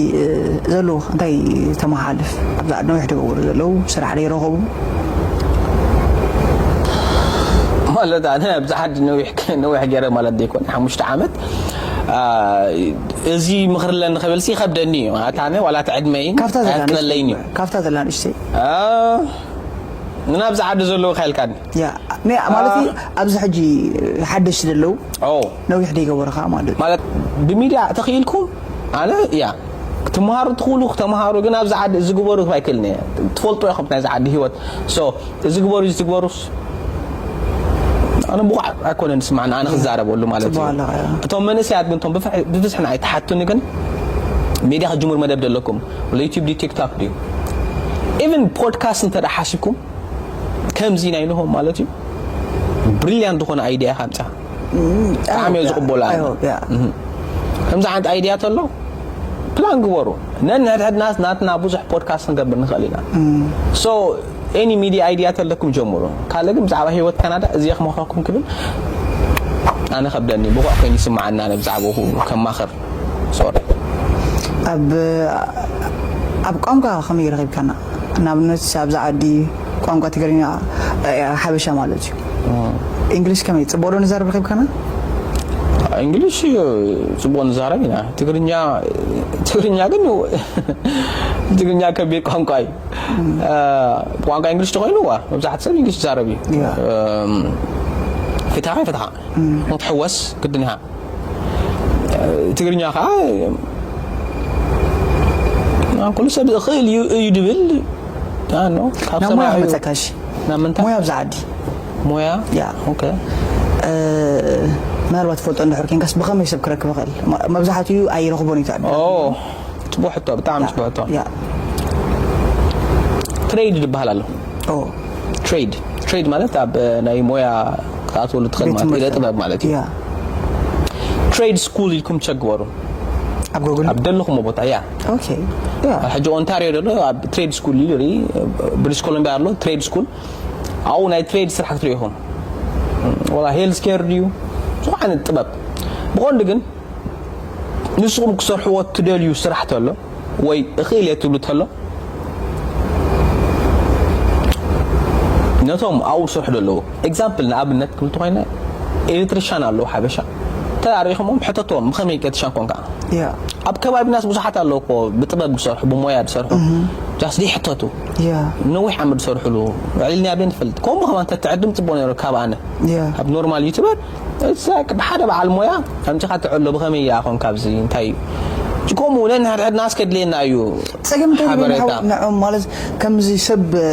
ዘሎ እንታይ ተመሓልፍ ኣብዚ ዓዲ ነዊሕ ዝገብሩ ዘለዉ ስራሕ ዘይረኸቡ ማለት ኣነ ኣብዚ ዓዲ ነዊሕ ነዊሕ ገይረ ማለት ዘይኮነ ሓሙሽተ ዓመት እዚ ምኽሪ ኣለኒ ክብል ሲ ይኸብደኒ እዩ ማለት ኣነ ዋላ እቲ ዕድመይን ካብታ ዘላ ኣያጥለለይን እዩ ካብታ ዘላ ንእሽተይ ንናብዚ ዓዲ ዘለዉ ካይልካኒ ያ ነ- ማለት እዩ ኣብዚ ሕጂ ሓደሽቲ ዘለዉ ኦ ነዊሕ ደይገበሩ ከዓ ማለት እዩ ማለት ብሚድያ ተኽኢልኩም ኣነ ያ ትምሃሩ ትኽእሉ፣ ተምሃሩ፣ ግን ኣብዚ ዓዲ እዚ ግበሩ ክባ ኣይክእልን እየ። ትፈልጡ ኢኹም ናይዚ ዓዲ ህይወት። So፣ እዚ ግበሩ፣ እዚ ትግበሩስ ኣነ ብቑዕ ኣይኮነን ዝስማዕና፣ ኣነ ክዛረበሉ ማለት እዩ። ጽቡቕ ኣለኻ፣ እያ። እቶም መንእሰያት ግን፣ እቶም ብፍሕ-፣ ብብዝሒ ንዓይ ተሓቱኒ ግን፣ ሜድያ ክጅምሩ መደብ ደለኩም፣ ወላ ዩቲዩብ ድዩ፣ ቲክቶክ ድዩ? ኢቨን ፖድካስት እንተ ደኣ ሓሲብኩም፣ ከምዚ ናይ ንሆም ማለት እዩ፣ ብሪልያንት ዝኾነ ኣይድያ ኢኻ ኣምጺኻ። ብጣዕሚ እየ ዝቕበሎ ኣነ። ከምዚ ዓይነት ኣይድያ ተሎ፣ ፕላን ግበሩ። ነንሕድሕድናስ ናትና ብዙሕ ፖድካስት ክንገብር ንኽእል ኢና። So፣ ኤኒ ሚድያ ኣይድያ ተለኩም ጀምሩ። ካልእ ግን ብዛዕባ ህይወት ካናዳ እዚ እየ ክመኽረኩም ክብል ኣነ ከብደኒ፣ ብቑዕ ኮይኑ ይስምዓኒ ኣነ ብዛዕባኹ ከማኽር። ሶሪ። ኣብ፣ ኣብ ቋንቋ ከመይ ረኺብካና? ንኣብነት፣ ኣብዛ ዓዲ ቋንቋ ትግርኛ፣ እ፣ ሓበሻ ማለት እዩ። እንግሊሽ ከመይ፣ ጽቡቕ ዶ ንዛረብ ረኺብካና? እንግሊሽ ጽቡቕ ንዛረብ ኢና። ትግርኛ፣ ትግርኛ ግን ትግርኛ ከቢድ ቋንቋ እዩ። እ፣ ቋንቋ እንግሊሽ ተኾይኑ፣ ዋ፣ መብዛሕትኡ ሰብ እንግሊሽ ይዛረብ እዩ። ያ። እም፣ ፍትሓ ፍትሓ። ክትሕወስ ግድን ኢኻ። ትግርኛ ከዓ፣ አ፣ ኩሉ ሰብ ይኽእል እዩ፣ እዩ ድብል። አ፣ ኖ፣ ካብ ናብ ሞያ ሰማይ እዩ። ክመጸካ፣ እሺ። ናብ ምንታይ? ሞያ ኣብዚ ዓዲ። ሞያ? ያ። ኦኬ። እ፣ ምናልባት ትፈልጦ እንድሕር ኬንካስ ብኸመይ ሰብ ክረክብ ይኽእል? ማ-፣ መብዛሕትኡ ኣይረኽቦን እዩ፣ ትዕድል። ኦ፣ ጽቡቕ ሕቶ፣ ብጣዕሚ ያ፣ ጽቡቕ ሕቶ። ያ። ትሬድ ዝበሃል ኣሎ። ኦ። ትሬድ። ትሬድ ማለት ኣብ ናይ ሞያ ክትኣትወሉ ትኽእል ቤት ማለት፣ ትምህርቲ። ኢደ ጥበብ ማለት እዩ። ያ። ትሬድ ስኩል ኢልኩም ቸክ ግበሩ። ኣብ ጎግል? ኣብ ደለኹሞ ቦታ፣ ያ። ኦኬ። ያ። ሕጂ ኦንታሪዮ ዘሎ ኣብ ትሬድ ስኩል ኢሉ ይርኢ፣ ብሪቲሽ ኮሎምቢያ ኣሎ ትሬድ ስኩል። ኣብኡ ናይ ትሬድ ስራሕ ክትሪኡ ኢኹም። ወላ ሄልዝ ኬር ድዩ? ዝኾነ ዓይነት ጥበብ። ብቐንዱ ግን ንስኹም ክሰርሕዎ እትደልዩ ስራሕ ተሎ ወይ እኽእል እየ ትብሉ ተሎ፣ ነቶም ኣብኡ ዝሰርሑ ዘለዉ፣ ኤግዛምፕል፣ ንኣብነት ክብል እንተኾይነ፣ ኤሌክትሪሻን ኣለዉ ሓበሻ። ተራሪኹሞም ሕተትዎም፣ ብኸመይ ኤሌክትሪሻን ኮንካ? ያ። ኣብ ከባቢናስ ብዙሓት ኣለዉ እኮ ብጥበብ ዝሰርሑ፣ ብሞያ ዝሰርሑ። ጃስት ይሕተቱ። ያ። ነዊሕ ዓመት ዝሰርሕሉ፣ ውዒልና ኣብደን ንፈልጥ። ከምኡ ከማን ተትዕድም ጽቡቕ ነይሩ ካብ ኣነ። ያ። ኣብ ኖርማል ዩቱበር፣ እዛ ሓደ በዓል ሞያ ኣምጺኻ ትዕሎ ብኸመይ እያ ኮን ካብዚ እንታይ እዩ? ከምኡ ነንሕድሕድና እስከ ድልየና እዩ ጸገም እንታይ ደበና ሓበሬታ። ሓው-፣ ንዕኦም ማለት ከምዚ ሰብ፣ እ፣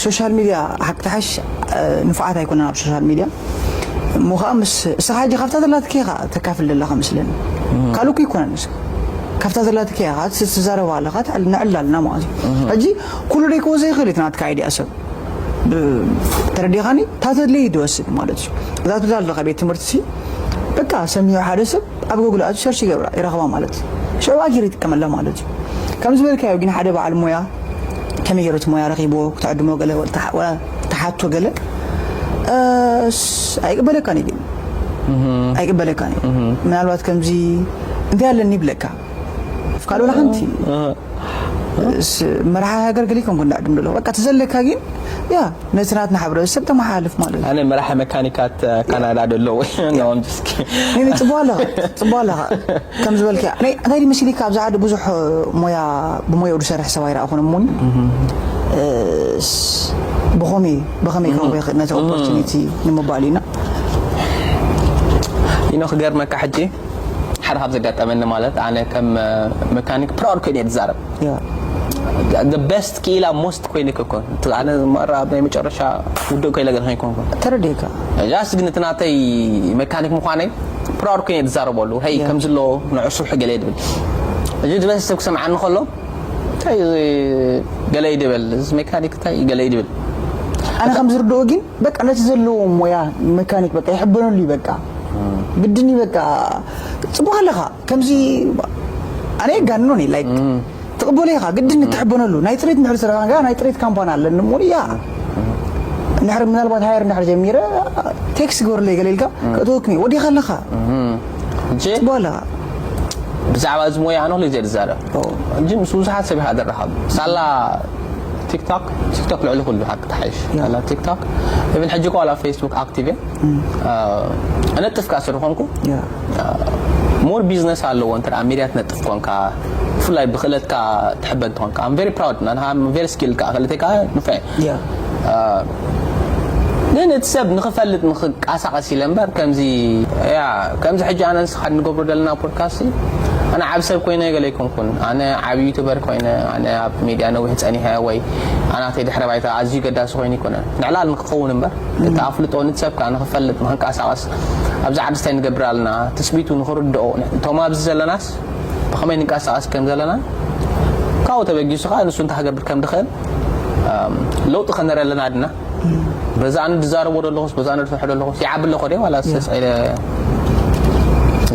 ሶሻል ሚድያ ሓቂ ተሓሽ፣ እ፣ ንፉዓት ኣይኮነን ኣብ ሶሻል ሚድያ። እሞ ኸኣ ምስ እስኻ ሕጂ ካብታ ዘላትኪ ኢኻ ተካፍል ዘለኻ መስለኒ። ካልእ እኮ ኣይኮነን እስኻ። ካብታ ዘላትኪ ኢኻ ትስ-፣ ትዛረባ ኣለኻ፣ ትዕል-፣ ንዕል ኣለና ማለት እዩ። ሕጂ ኩሉ ደይከዎ ዘይኽእል እዩ እቲ ናትካ ኣይድያ ሰብ። ብ-፣ ተረዲኻኒ? እታ ተድልየ ድወስድ ማለት እዩ። እዛ ትብላ ዘለኻ ቤት ትምህርቲ ሲ፣ በቃ ሰሚዑ ሓደ ሰብ ኣብ ጎግል ኣትዩ ሰርች ይገብራ፣ ይረኽባ ማለት እዩ። ሽዑ ኣጊር ይጥቀመላ ማለት እዩ። ከም ዝበልካዮ ግን ሓደ በዓል ሞያ ከመይ ገይሩ እቲ ሞያ ረኺብዎ፣ ክትዕድሞ ገለ፣ ወላ ትሓ-፣ ወላ ትሓቶ ገለ፣ እ፣ ስ-፣ ኣይቅበለካን እዩ ግን። ኣይቅበለካን እዩ። ምናልባት ከምዚ እንታይ ኣለኒ ይብለካ። ካልእ ወላ ሓንቲ። እ። ስ-፣ መርሓ ሃገር ገለ ይኮንኩ እንዳዕድም ደሎ። በቃ ትዘለካ ግን፣ ያ፣ ነቲ ናትና ሕብረተሰብ ተመሓላልፍ ማለት እዩ። ኣነ መራሒ መካኒካት ካናዳ ደሎ ወይ? ያ። No, I'm just kidding። ነይ፣ ነይ፣ ጽቡቕ ኣለኻ፣ ጽቡቕ ኣለኻ። ከም ዝበልካ፣ ነይ፣ እንታይ ድዩ መሲልካ፣ ኣብዚ ዓዲ ብዙሕ ሞያ፣ ብሞያኡ ዝሰርሕ ሰብ ኣይረኣኹን እሞኒ። እ፣ ስ-፣ ብኸመይ፣ ብኸመይ ክረኽቦ ይኽእል ነቲ ኦፖርቹኒቲ ንምባል ኢና። ኢኖ ክገርመካ ሕጂ፣ ሓደ ካብ ዘጋጠመኒ ማለት፣ ኣነ ከም፣ እ፣ መካኒክ ፕራውድ ኮይነ እየ ዝዛረብ። ያ። The best ክኢላ ሞስት ኮይነ ክኮን። እቲ ኣነ ማራ ኣብ ናይ መጨረሻ ውድእ ኮይለ ገለ ከይኮንኩ። ተረዲእካ። ጃስት ግን እቲ ናተይ መካኒክ ምዃነይ ፕራውድ ኮይነ እየ ዝዛረበሉ። ሄይ፣ ያ። ከምዚ ኣሎ፣ ንዑ ስርሑ ገለ እየ ድብል። እዚ ዝበዝሕ ሰብ ክሰምዓኒ ከሎ፣ እንታይ እዚ ገለ እዩ ድብል፣ እዚ መካኒክ እንታይ ገለ እዩ ድብል። ኣነ ከም ዝርድኦ ግን፣ በቃ ነቲ ዘለዎ ሞያ መካኒክ በቃ ይሕበነሉ እዩ በቃ። ግድን እዩ በቃ። ጽቡቕ ኣለኻ። ከምዚ ኣነ የጋንኖ እኔ፣ ላይክ፣ ትቕበሎ ኢኻ፣ ግድን እትሕበነሉ። ናይ ጽሬት እንድሕር ስራሕካ፣ ናይ ጽሬት ካምፓኒ ኣለኒ እሞ፣ ያ። እንድሕር ምናልባት ሃየር እንድሕር ጀሚረ፣ ቴክስት ግበርለይ ገለ ኢልካ፣ ከእትወኩም እየ። ወዲኻ ኣለኻ። ሕጂ ጽቡቕ ኣለኻ። ብዛዕባ እዚ ሞያ ኣነ ኩሉ ግዜ ዝዛረብ። ኦ። ሕጂ ምስ ብዙሓት ሰብ ኢኻ ዝራኸብ። ሳላ ቲክቶክ፣ ቲክቶክ ልዕሊ ኩሉ ሓቂ ተሓይሽ። ያ። ሳላ ቲክቶክ፣ ኢቨን ሕጂ እኮ ዋላ ፌስቡክ ኣክቲቭ እየ። እ፣ እነጥፍ ከኣ ስለ ዝኾንኩ፣ ያ። እ፣ ሞር ቢዝነስ ኣለዎ እንተ ደኣ ሚድያ ትነጥፍ ኮንካ፣ ብፍላይ ብክእለትካ ትሕበን ተኾንካ። I'm very proud፣ I'm very skilled ከኣ፣ ክእለተይ ከኣ ንፉዕ እየ። ያ። እ፣ ግን እቲ ሰብ ንኽፈልጥ ንኽቃሳቐስ ኢለ እምበር፣ ከምዚ፣ ያ፣ ከምዚ ሕጂ ኣነ ንስኻ እንገብሮ ዘለና ፖድካስት፣ ኣነ ዓብ ሰብ ኮይነ ገለ ኣይኮንኩን። ኣነ ዓብ ዩቱበር ኮይነ፣ ኣነ ኣብ ሚድያ ነዊሕ ጸኒሐ ወይ ኣናተይ ድሕረ ባይታ ኣዝዩ ገዳሲ ኮይኑ ኣይኮነን። ንዕላል ንክኸውን እምበር፣ እቲ ኣፍልጦ ንሰብ ከኣ ንክፈልጥ ንክንቀሳቐስ ኣብዚ ዓዲ እንታይ ንገብር ኣለና ትጽቢቱ ንክርድኦ፣ እቶም ኣብዚ ዘለናስ ብኸመይ ንንቀሳቐስ ከም ዘለና ካብኡ ተበጊሱ ከኣ ንሱ እንታይ ክገብር ከም ድኽእል ለውጢ ከነርኢ ኣለና ድና። በዛ ኣነ ዝዛረቦ ዘለኹስ በዛ ኣነ ዝፈርሖ ዘለኹስ ይዓቢ ኣለኹ ድየ ዋላ ስስ ኢለ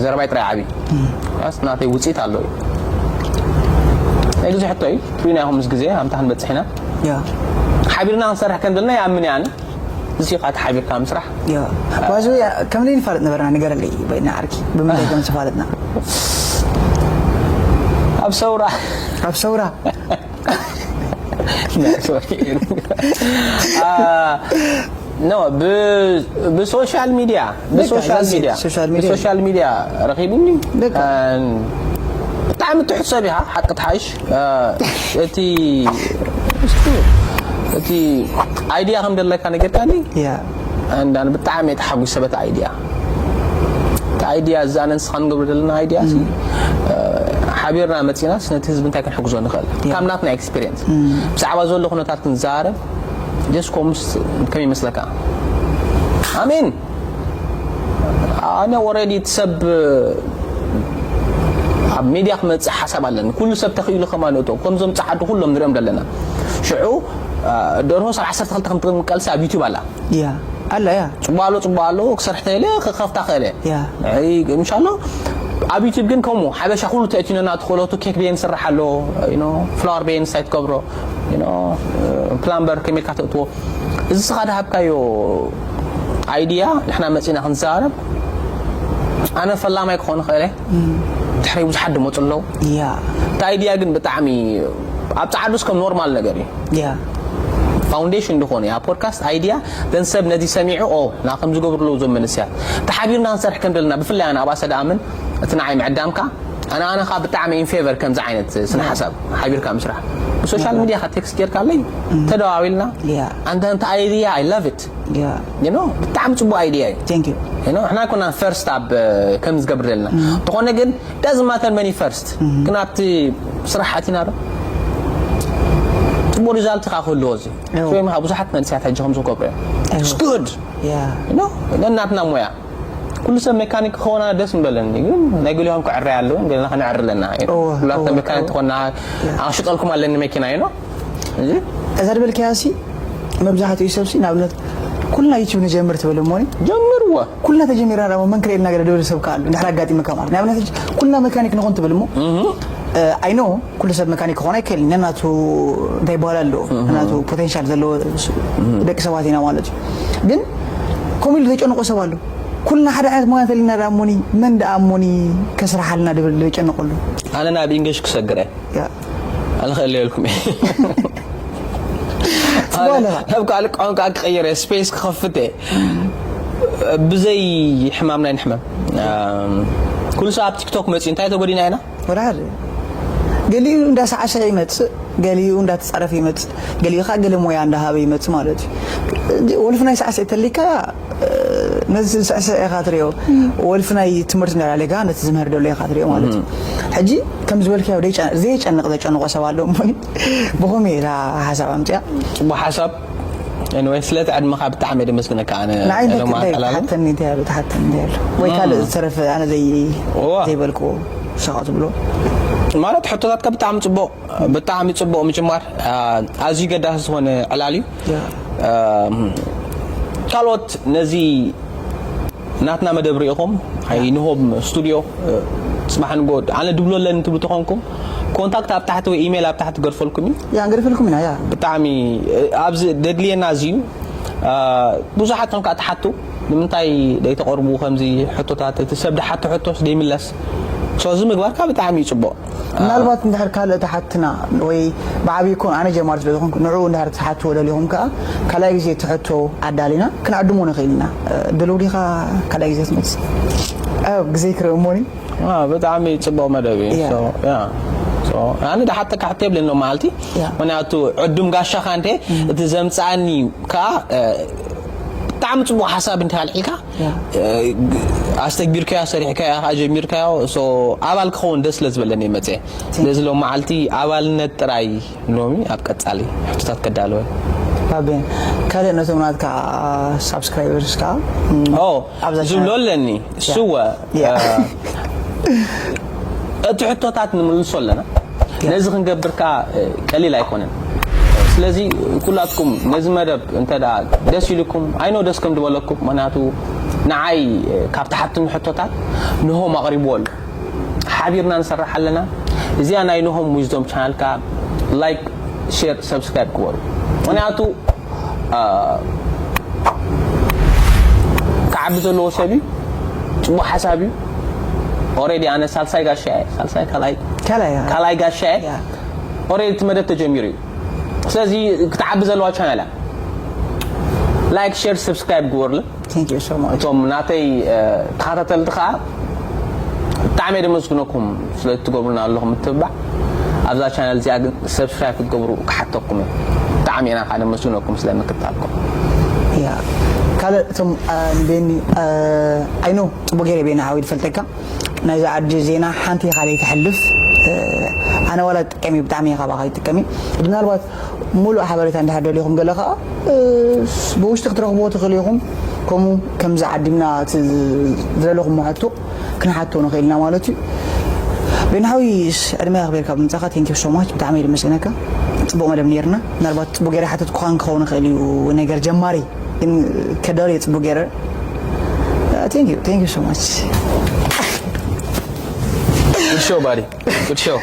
ዘረባይ ጥራይ ዓቢ ኣስ ናተይ ውፅኢት ኣሎ እዩ። ናይ ግዜ ሕቶ እዩ። ሪና ኢኹም ምስ ግዜ ኣምታ ክንበፅሕ ኢና። ሓቢርና ክንሰርሕ ከም ዘለና ይኣምን እየ ኣነ። እዚ ኸዓ ተሓቢርካ ምስራሕ ባዙ ከም ንፈልጥ ነበርና። ንገረለይ በይና ዓርኪ ብምንታይ ከም ዝፋለጥና ኣብ ሰውራ ኣብ ሰውራ ኖ ብሶሻል ሚድያ ብሶሻል ሚድያ ብሶሻል ሚድያ ረኺቡኒ። ብጣዕሚ ትሑት ሰብ ኢኻ ሓቂ ትሓይሽ። እቲ እቲ ኣይድያ ከም ዘለካ ነገርካኒ። ኣንዳን ብጣዕሚ ተሓጒሰ በቲ ኣይድያ። እቲ ኣይድያ እዚ ኣነ ንስኻ ንገብሮ ዘለና ኣይድያ ሓቢርና መፂናስ ነቲ ህዝቢ እንታይ ክንሕግዞ ንኽእል ካብ ናትና ኤክስፒሪየንስ ብዛዕባ ዘሎ ኩነታት ክንዛረብ ጀስኮምስ ከም ይመስለካ ኣሜን። ኣነ ኦረዲ እቲ ሰብ ኣብ ሜድያ ክመፅእ ሓሳብ ኣለኒ። ኩሉ ሰብ ተኽኢሉ ከማን እቶ ከምዞም ፀዓዱ ኩሎም ንሪኦም ዘለና ሽዑ ደርሆ ሰብ ዓሰርተ ክልተ ከም ትምቀልሲ ኣብ ዩቱብ ኣላ። ያ ኣላ ያ ፅቡቅ ኣሎ፣ ፅቡቅ ኣሎ። ክሰርሕ ተለ ክኸፍታ ክእለ ያ ምሻሎ ኣብ ዩቱብ ግን ከምኡ ሓበሻ ኩሉ ተእቲኖና ትኽእሎቱ ኬክ ቤን ስራሕ ኣሎ። ፍላወር ቤን ሳይ ትገብሮ ፕላምበር ከመልካ ተእትዎ። እዚ ስኻ ድሃብካዮ ኣይድያ ንሕና መፂና ክንዛረብ ኣነ ፈላማይ ክኾን ኽእለ። ድሕሪ ብዙሓት ድመፁ ኣለዉ። ያ እቲ ኣይድያ ግን ብጣዕሚ ኣብ ፃዕዱስ ከም ኖርማል ነገር እዩ። ያ ፋውንዴሽን ዝኾነ ያ ፖድካስት ኣይድያ ዘን ሰብ ነዚ ሰሚዑ ኦ ና ከም ዝገብሩ ኣለዉ እዞም መንስያት ተሓቢርና ክንሰርሕ ከም ዘለና ብፍላይ ኣነ ኣብ ኣሰ ድኣምን እቲ ንዓይ ምዕዳምካ ኣነ ኣነ ካ ብጣዕሚ ኢንፌቨር ከምዚ ዓይነት ስነ ሓሳብ ሓቢርካ ምስራሕ ብሶሻል ሚድያ ካ ቴክስት ጌርካ ኣለይ ተደዋዊልና ያ ኣንተ ኣንተ ኣይድያ I love it ያ you know ብጣዕሚ ጽቡቅ ኣይድያ እዩ thank you you know እሕና ኮና ፈርስት ኣብ ከም ዝገብር ዘለና ተኾነ ግን doesn't matter many first ግን ኣብቲ ስራሕ ኣቲና ዶ ጽቡቅ ሪዛልት ካ ክህልዎ እዚ እዎ። ወይ ብዙሓት መንስያት ሕጂ ከም ዝገብሩ እዮም እዎ። It's good ያ you know ነናትና ሞያ ኩሉ ሰብ ሜካኒክ ክኾና ደስ ምበለኒ ግን ናይ ገሊኦም ክዕረ ኣለዉ ገለና ክንዕር ኣለና እዎ፣ ኩላትና እዎ፣ ሜካኒክ እዎ። ትኾና ኣሽጠልኩም ኣለኒ መኪና you know እዚ እዛ ዝበልካያ ሲ መብዛሕትኡ ሰብ ሲ ንኣብነት ኩልና ዩቲብ ንጀምር ትብል እሞኒ ጀምርዎ ኩልና ተጀሚርና ደሞ መን ክርእየልና ገለ ድብል ሰብ ከኣሉ እንድሕር ኣጋጢምካ ማለት ንኣብነት ሕጂ ኩልና መካኒክ ንኾን ትብል እሞ ኣይኖ ኩሉ ሰብ መካኒክ ክኾን ኣይክእል ነናቱ እንታይ ይበሃል ኣሎ ነናቱ ፖቴንሻል ዘለዎ ደቂ ሰባት ኢና ማለት እዩ ግን ከምኡ ኢሉ ዘጨንቆ ሰብ ኣሎ ኩልና ሓደ ዓይነት ሞያ እንተልና ደኣ እሞኒ መን ደኣ እሞኒ ከስርሓልና ድብል ዘጨንቆ ኣሎ ኣነ ናብ ኢንግሊሽ ክሰግረ ያ ኣነ ክእል የልኩም ጽቡቕ ኣለኻ። ናብ ካልእ ቋንቋ ክቐይር እየ ስፔስ ክኸፍት እየ ብዘይ ሕማም ናይ ንሕመም ኣም፣ ኩሉ ሰብ ኣብ ቲክቶክ መፅኡ እንታይ ተጎዲና ኢና ወላ ሓደ ገሊኡ እንዳሳዕሰዐ ይመጽእ ገሊኡ እንዳተጻረፈ ይመጽእ ገሊኡ ከዓ ገለ ሞያ እንዳሃበ ይመጽእ ማለት እዩ ወልፍ ናይ ሳዕስዒ ተሊካ ነዚ ስዕስዕ ኢኻ ትሪኦ ወልፍ ናይ ትምህርቲ እንዳላለካ ነቲ ዝምህር ደሎ ኢኻ ትሪኦ ማለት እዩ ሕጂ ከም ዝበልካዮ ዘይጨ- ዘይጨንቕ ዘጨንቆ ሰብ ኣሎ እሞ ብኸመይ ኢላ ሓሳብ ኣምፅያ ፅቡቅ ሓሳብ ኤኒወይ ስለቲ ዕድመኻ ብጣዕሚ እየ ደመስግነካ ኣነ ንዓይ እንታይ ሎማ እንታይ ኣቀላልም ትሓተኒ እንታይ ትሓተኒ እንታይ ኣሎ ወይ ካልእ ዝተረፈ ኣነ ዘይ እዋ። ዘይበልኩ ሰኻ ትብሎ ማለት ሕቶታትካ ብጣዕሚ ፅቡቅ ብጣዕሚ ፅቡቅ ምጅማር ኣ፣ ኣዝዩ ገዳሲ ዝኾነ ዕላል እዩ ያ። ኣ፣ ካልኦት ነዚ ናትና መደብ ርኢኹም ኣይንሆም ስቱድዮ እ፣ ፅባሕ ንጎ ኣነ ድብሎ ኣለኒ ትብሉ ተኾንኩም ኮንታክት ኣብ ታሕቲ ወይ ኢሜይል ኣብ ታሕቲ ገድፈልኩም እዩ ያ ንገድፈልኩም ኢና ያ ብጣዕሚ እ፣ ኣብዚ ደድልየና እዚ እዩ እ፣ ብዙሓት ቶም ከዓ ትሓቱ ንምንታይ ደይተቐርቡ ከምዚ ሕቶታት እቲ ሰብ ድሓቶ ሕቶስ ደይምለስ ሶ እዚ ምግባርካ ብጣዕሚ እዩ ፅቡቅ ምናልባት እንድሕር ካልእ ተሓትና ወይ ብዓብይ ኮን ኣነ ጀማሪ ስለ ዝኾንኩ ንዕኡ እንድሕር ትሓትዎ ደሊኹም ከዓ ካልኣይ ግዜ ትሕቶ ኣዳሊና ክንዕድሞ ንኽእል ኢና ድልው ዲኻ ካልኣይ ግዜ ትመፅእ ኣብ ግዜ ክርኢ እሞኒ ዋ፣ ብጣዕሚ ፅቡቅ መደብ እዩ ያ። So፣ ያ። So፣ ኣነ ድሓተካ ሕቶ የብለኒ ሎም መዓልቲ ያ። ምክንያቱ ዕዱም ጋሻኻ እንተ እቲ ዘምፃኣኒ ከዓ እ፣ ብጣዕሚ ጽቡቕ ሓሳብ እንተ ኣልዒልካ ኣስተግቢርካዮ፣ ሰሪሕካዮ ኢኻ ጀሚርካዮ። ኣባል ክኸውን ደስ ስለ ዝበለኒ መፅአ። ስለዚ ሎም መዓልቲ ኣባልነት ጥራይ ሎሚ ኣብ ቀጻሊ ሕቶታት ከዳለወ። ባቤ ካልእ ነቶም ናትካ ሳብስክራይበርስ ከዓ ዝብሎ ኣለኒ። እሱወ እቲ ሕቶታት ንምልሶ ኣለና። ነዚ ክንገብር ከዓ ቀሊል ኣይኮነን። ስለዚ ኩላትኩም ነዚ መደብ እንተ ደኣ ደስ ኢልኩም፣ ኣይኖ ደስ ከም ዝበለኩም፣ ምክንያቱ ንዓይ ካብ ትሓትኒ ሕቶታት ንሆም ኣቕሪብዎ ኣሎ። ሓቢርና ንሰርሕ ኣለና። እዚኣ ናይ ንሆም ዊዝዶም ቻናል ከዓ ላይክ፣ ሼር፣ ሰብስክራይብ ግበሩ። ምክንያቱ ክዓቢ ዘለዎ ሰብ እዩ። ፅቡቅ ሓሳብ እዩ። ኦሬዲ ኣነ ሳልሳይ ጋሻ እየ። ሳልሳይ ካልኣይ ካልኣይ ጋሻ እየ። ኦሬዲ እቲ መደብ ተጀሚሩ እዩ። ስለዚ ክትዓቢ ዘለዋ ቻናል እያ። ላይክ፣ ሼር፣ ሰብስክራይብ ግበሩልን። እቶም ናተይ ተኸታተልቲ ከዓ ብጣዕሚ እየ ደመስግነኩም ስለ እትገብሩና ኣለኹም ምትብባዕ። ኣብዛ ቻናል እዚኣ ግን ሰብስክራይብ ክትገብሩ ክሓተኩም እየ። ብጣዕሚ ኢና ከዓ ነመስግነኩም ስለ ምክታልኩም። ያ ካልእ እቶም ንቤኒ ኣይኖ ፅቡቅ ገይረ ቤኒ ሓወይ ዝፈልጠካ ናይዚ ዓዲ ዜና ሓንቲ ኢኻ ዘይትሕልፍ። ኣነ ዋላ ጥቀሚ ብጣዕሚ ኢኻ ባኻ ይጥቀሚ ምናልባት ሙሉእ ሓበሬታ እንድሕር ደሊኹም ገለ ከዓ ብውሽጢ ክትረኽብዎ ትኽእሉ ኢኹም። ከምኡ ከምዚ ዓዲምና ዝደለኹም ሕቶ ክንሓቶ ንኽእል ኢና ማለት እዩ። ቤንሓዊ ዕድመ ኣኽቢርካ ብምጻኻ ቴንኪ ሶ ማች ብጣዕሚ የመስግነካ። ጽቡቕ መደብ ነርና። ምናልባት ጽቡቕ ገይረ ሓተትኩኻን ክኸውን ይኽእል እዩ ነገር ጀማሪ ግን ከዳሪ ጽቡቕ ገይረ ቴንኪ ቴንኪ ሶ ማች Good show, buddy. Good show.